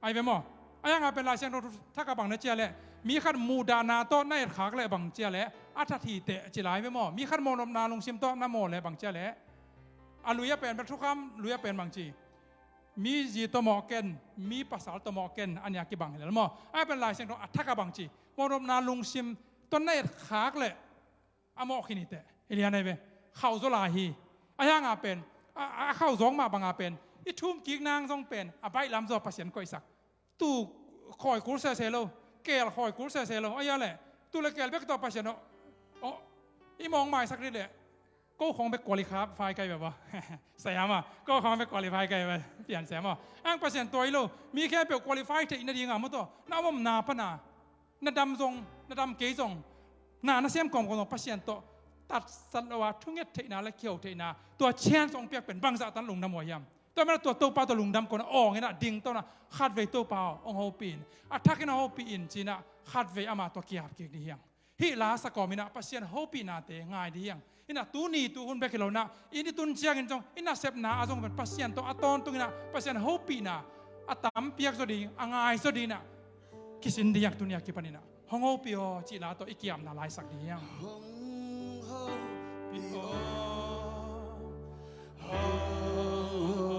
Ai ve maw? Ai hanga pen Lai Siangtho thakah bang na cia leh? Mi khat muhdahna tawh na etkhak leh bang cia leh a that hi teh ci lai ve maw? Mi khat mawhnopna lungsim tawh na mawh leh bang cia leh? A lui a pen, bel thukham lui a pen bang ci, mi zi tawh mawh ken, mi pasal tawh mawh ken, a nia kibang hi lel maw? Ai pen Lai Siangtho a thakah bang ci, mawhnopna lungsim tawh na etkhak leh a mawh khin hi teh. Hi lian ai ve. Khauh zaw lai hi. Ai hanga pen a, a khauh zawng mah banga pen i thum kik nang zong pen a baih lam zaw Pasian koihsak. Tu khawi kul sese lo, keel khawi kul sese lo. Ahi a leh, tu le keel bek tawh Pasian aw, aw, i mawng maisak dih leh, ko khawng bek qualify kai beh ba. Saya ma, ko khawng bek qualify kai beh. Pian saya ma. Ang Pasian tua hi lo, mi khempeuh qualify theih nading a maw tawh, na om omna pan a, na dam zong, na dam kei zong, na, na sem kawmkawm zong Pasian tawh tatsat lo a, thunget theihna le kiho theihna, tua chance hong piak pen bangzah tan lungdam uh hiam? Tua mana tua Topa tawh lungdam kawm a, awng in a ding tawh na, khatvei Topa aw, hong hopih in, a thak in hong hopih in ci-in a, khatvei ama tawh kiap kik dih hiang. Hih la sa kawm in a Pasian hopihnate ngai dih hiang. In a tuni tu hun bek hi lo na, in i tun ciangin zong, in a sepna a zong pen Pasian tawh a tawntung in a, Pasian hopihna a tam piak zaw ding, a ngai zaw ding in a, kisin dih hiang. Tuni a kipan in a, hong hopih aw cih la tawh i kiamna laisak dih hiang. Hong hopih aw, hong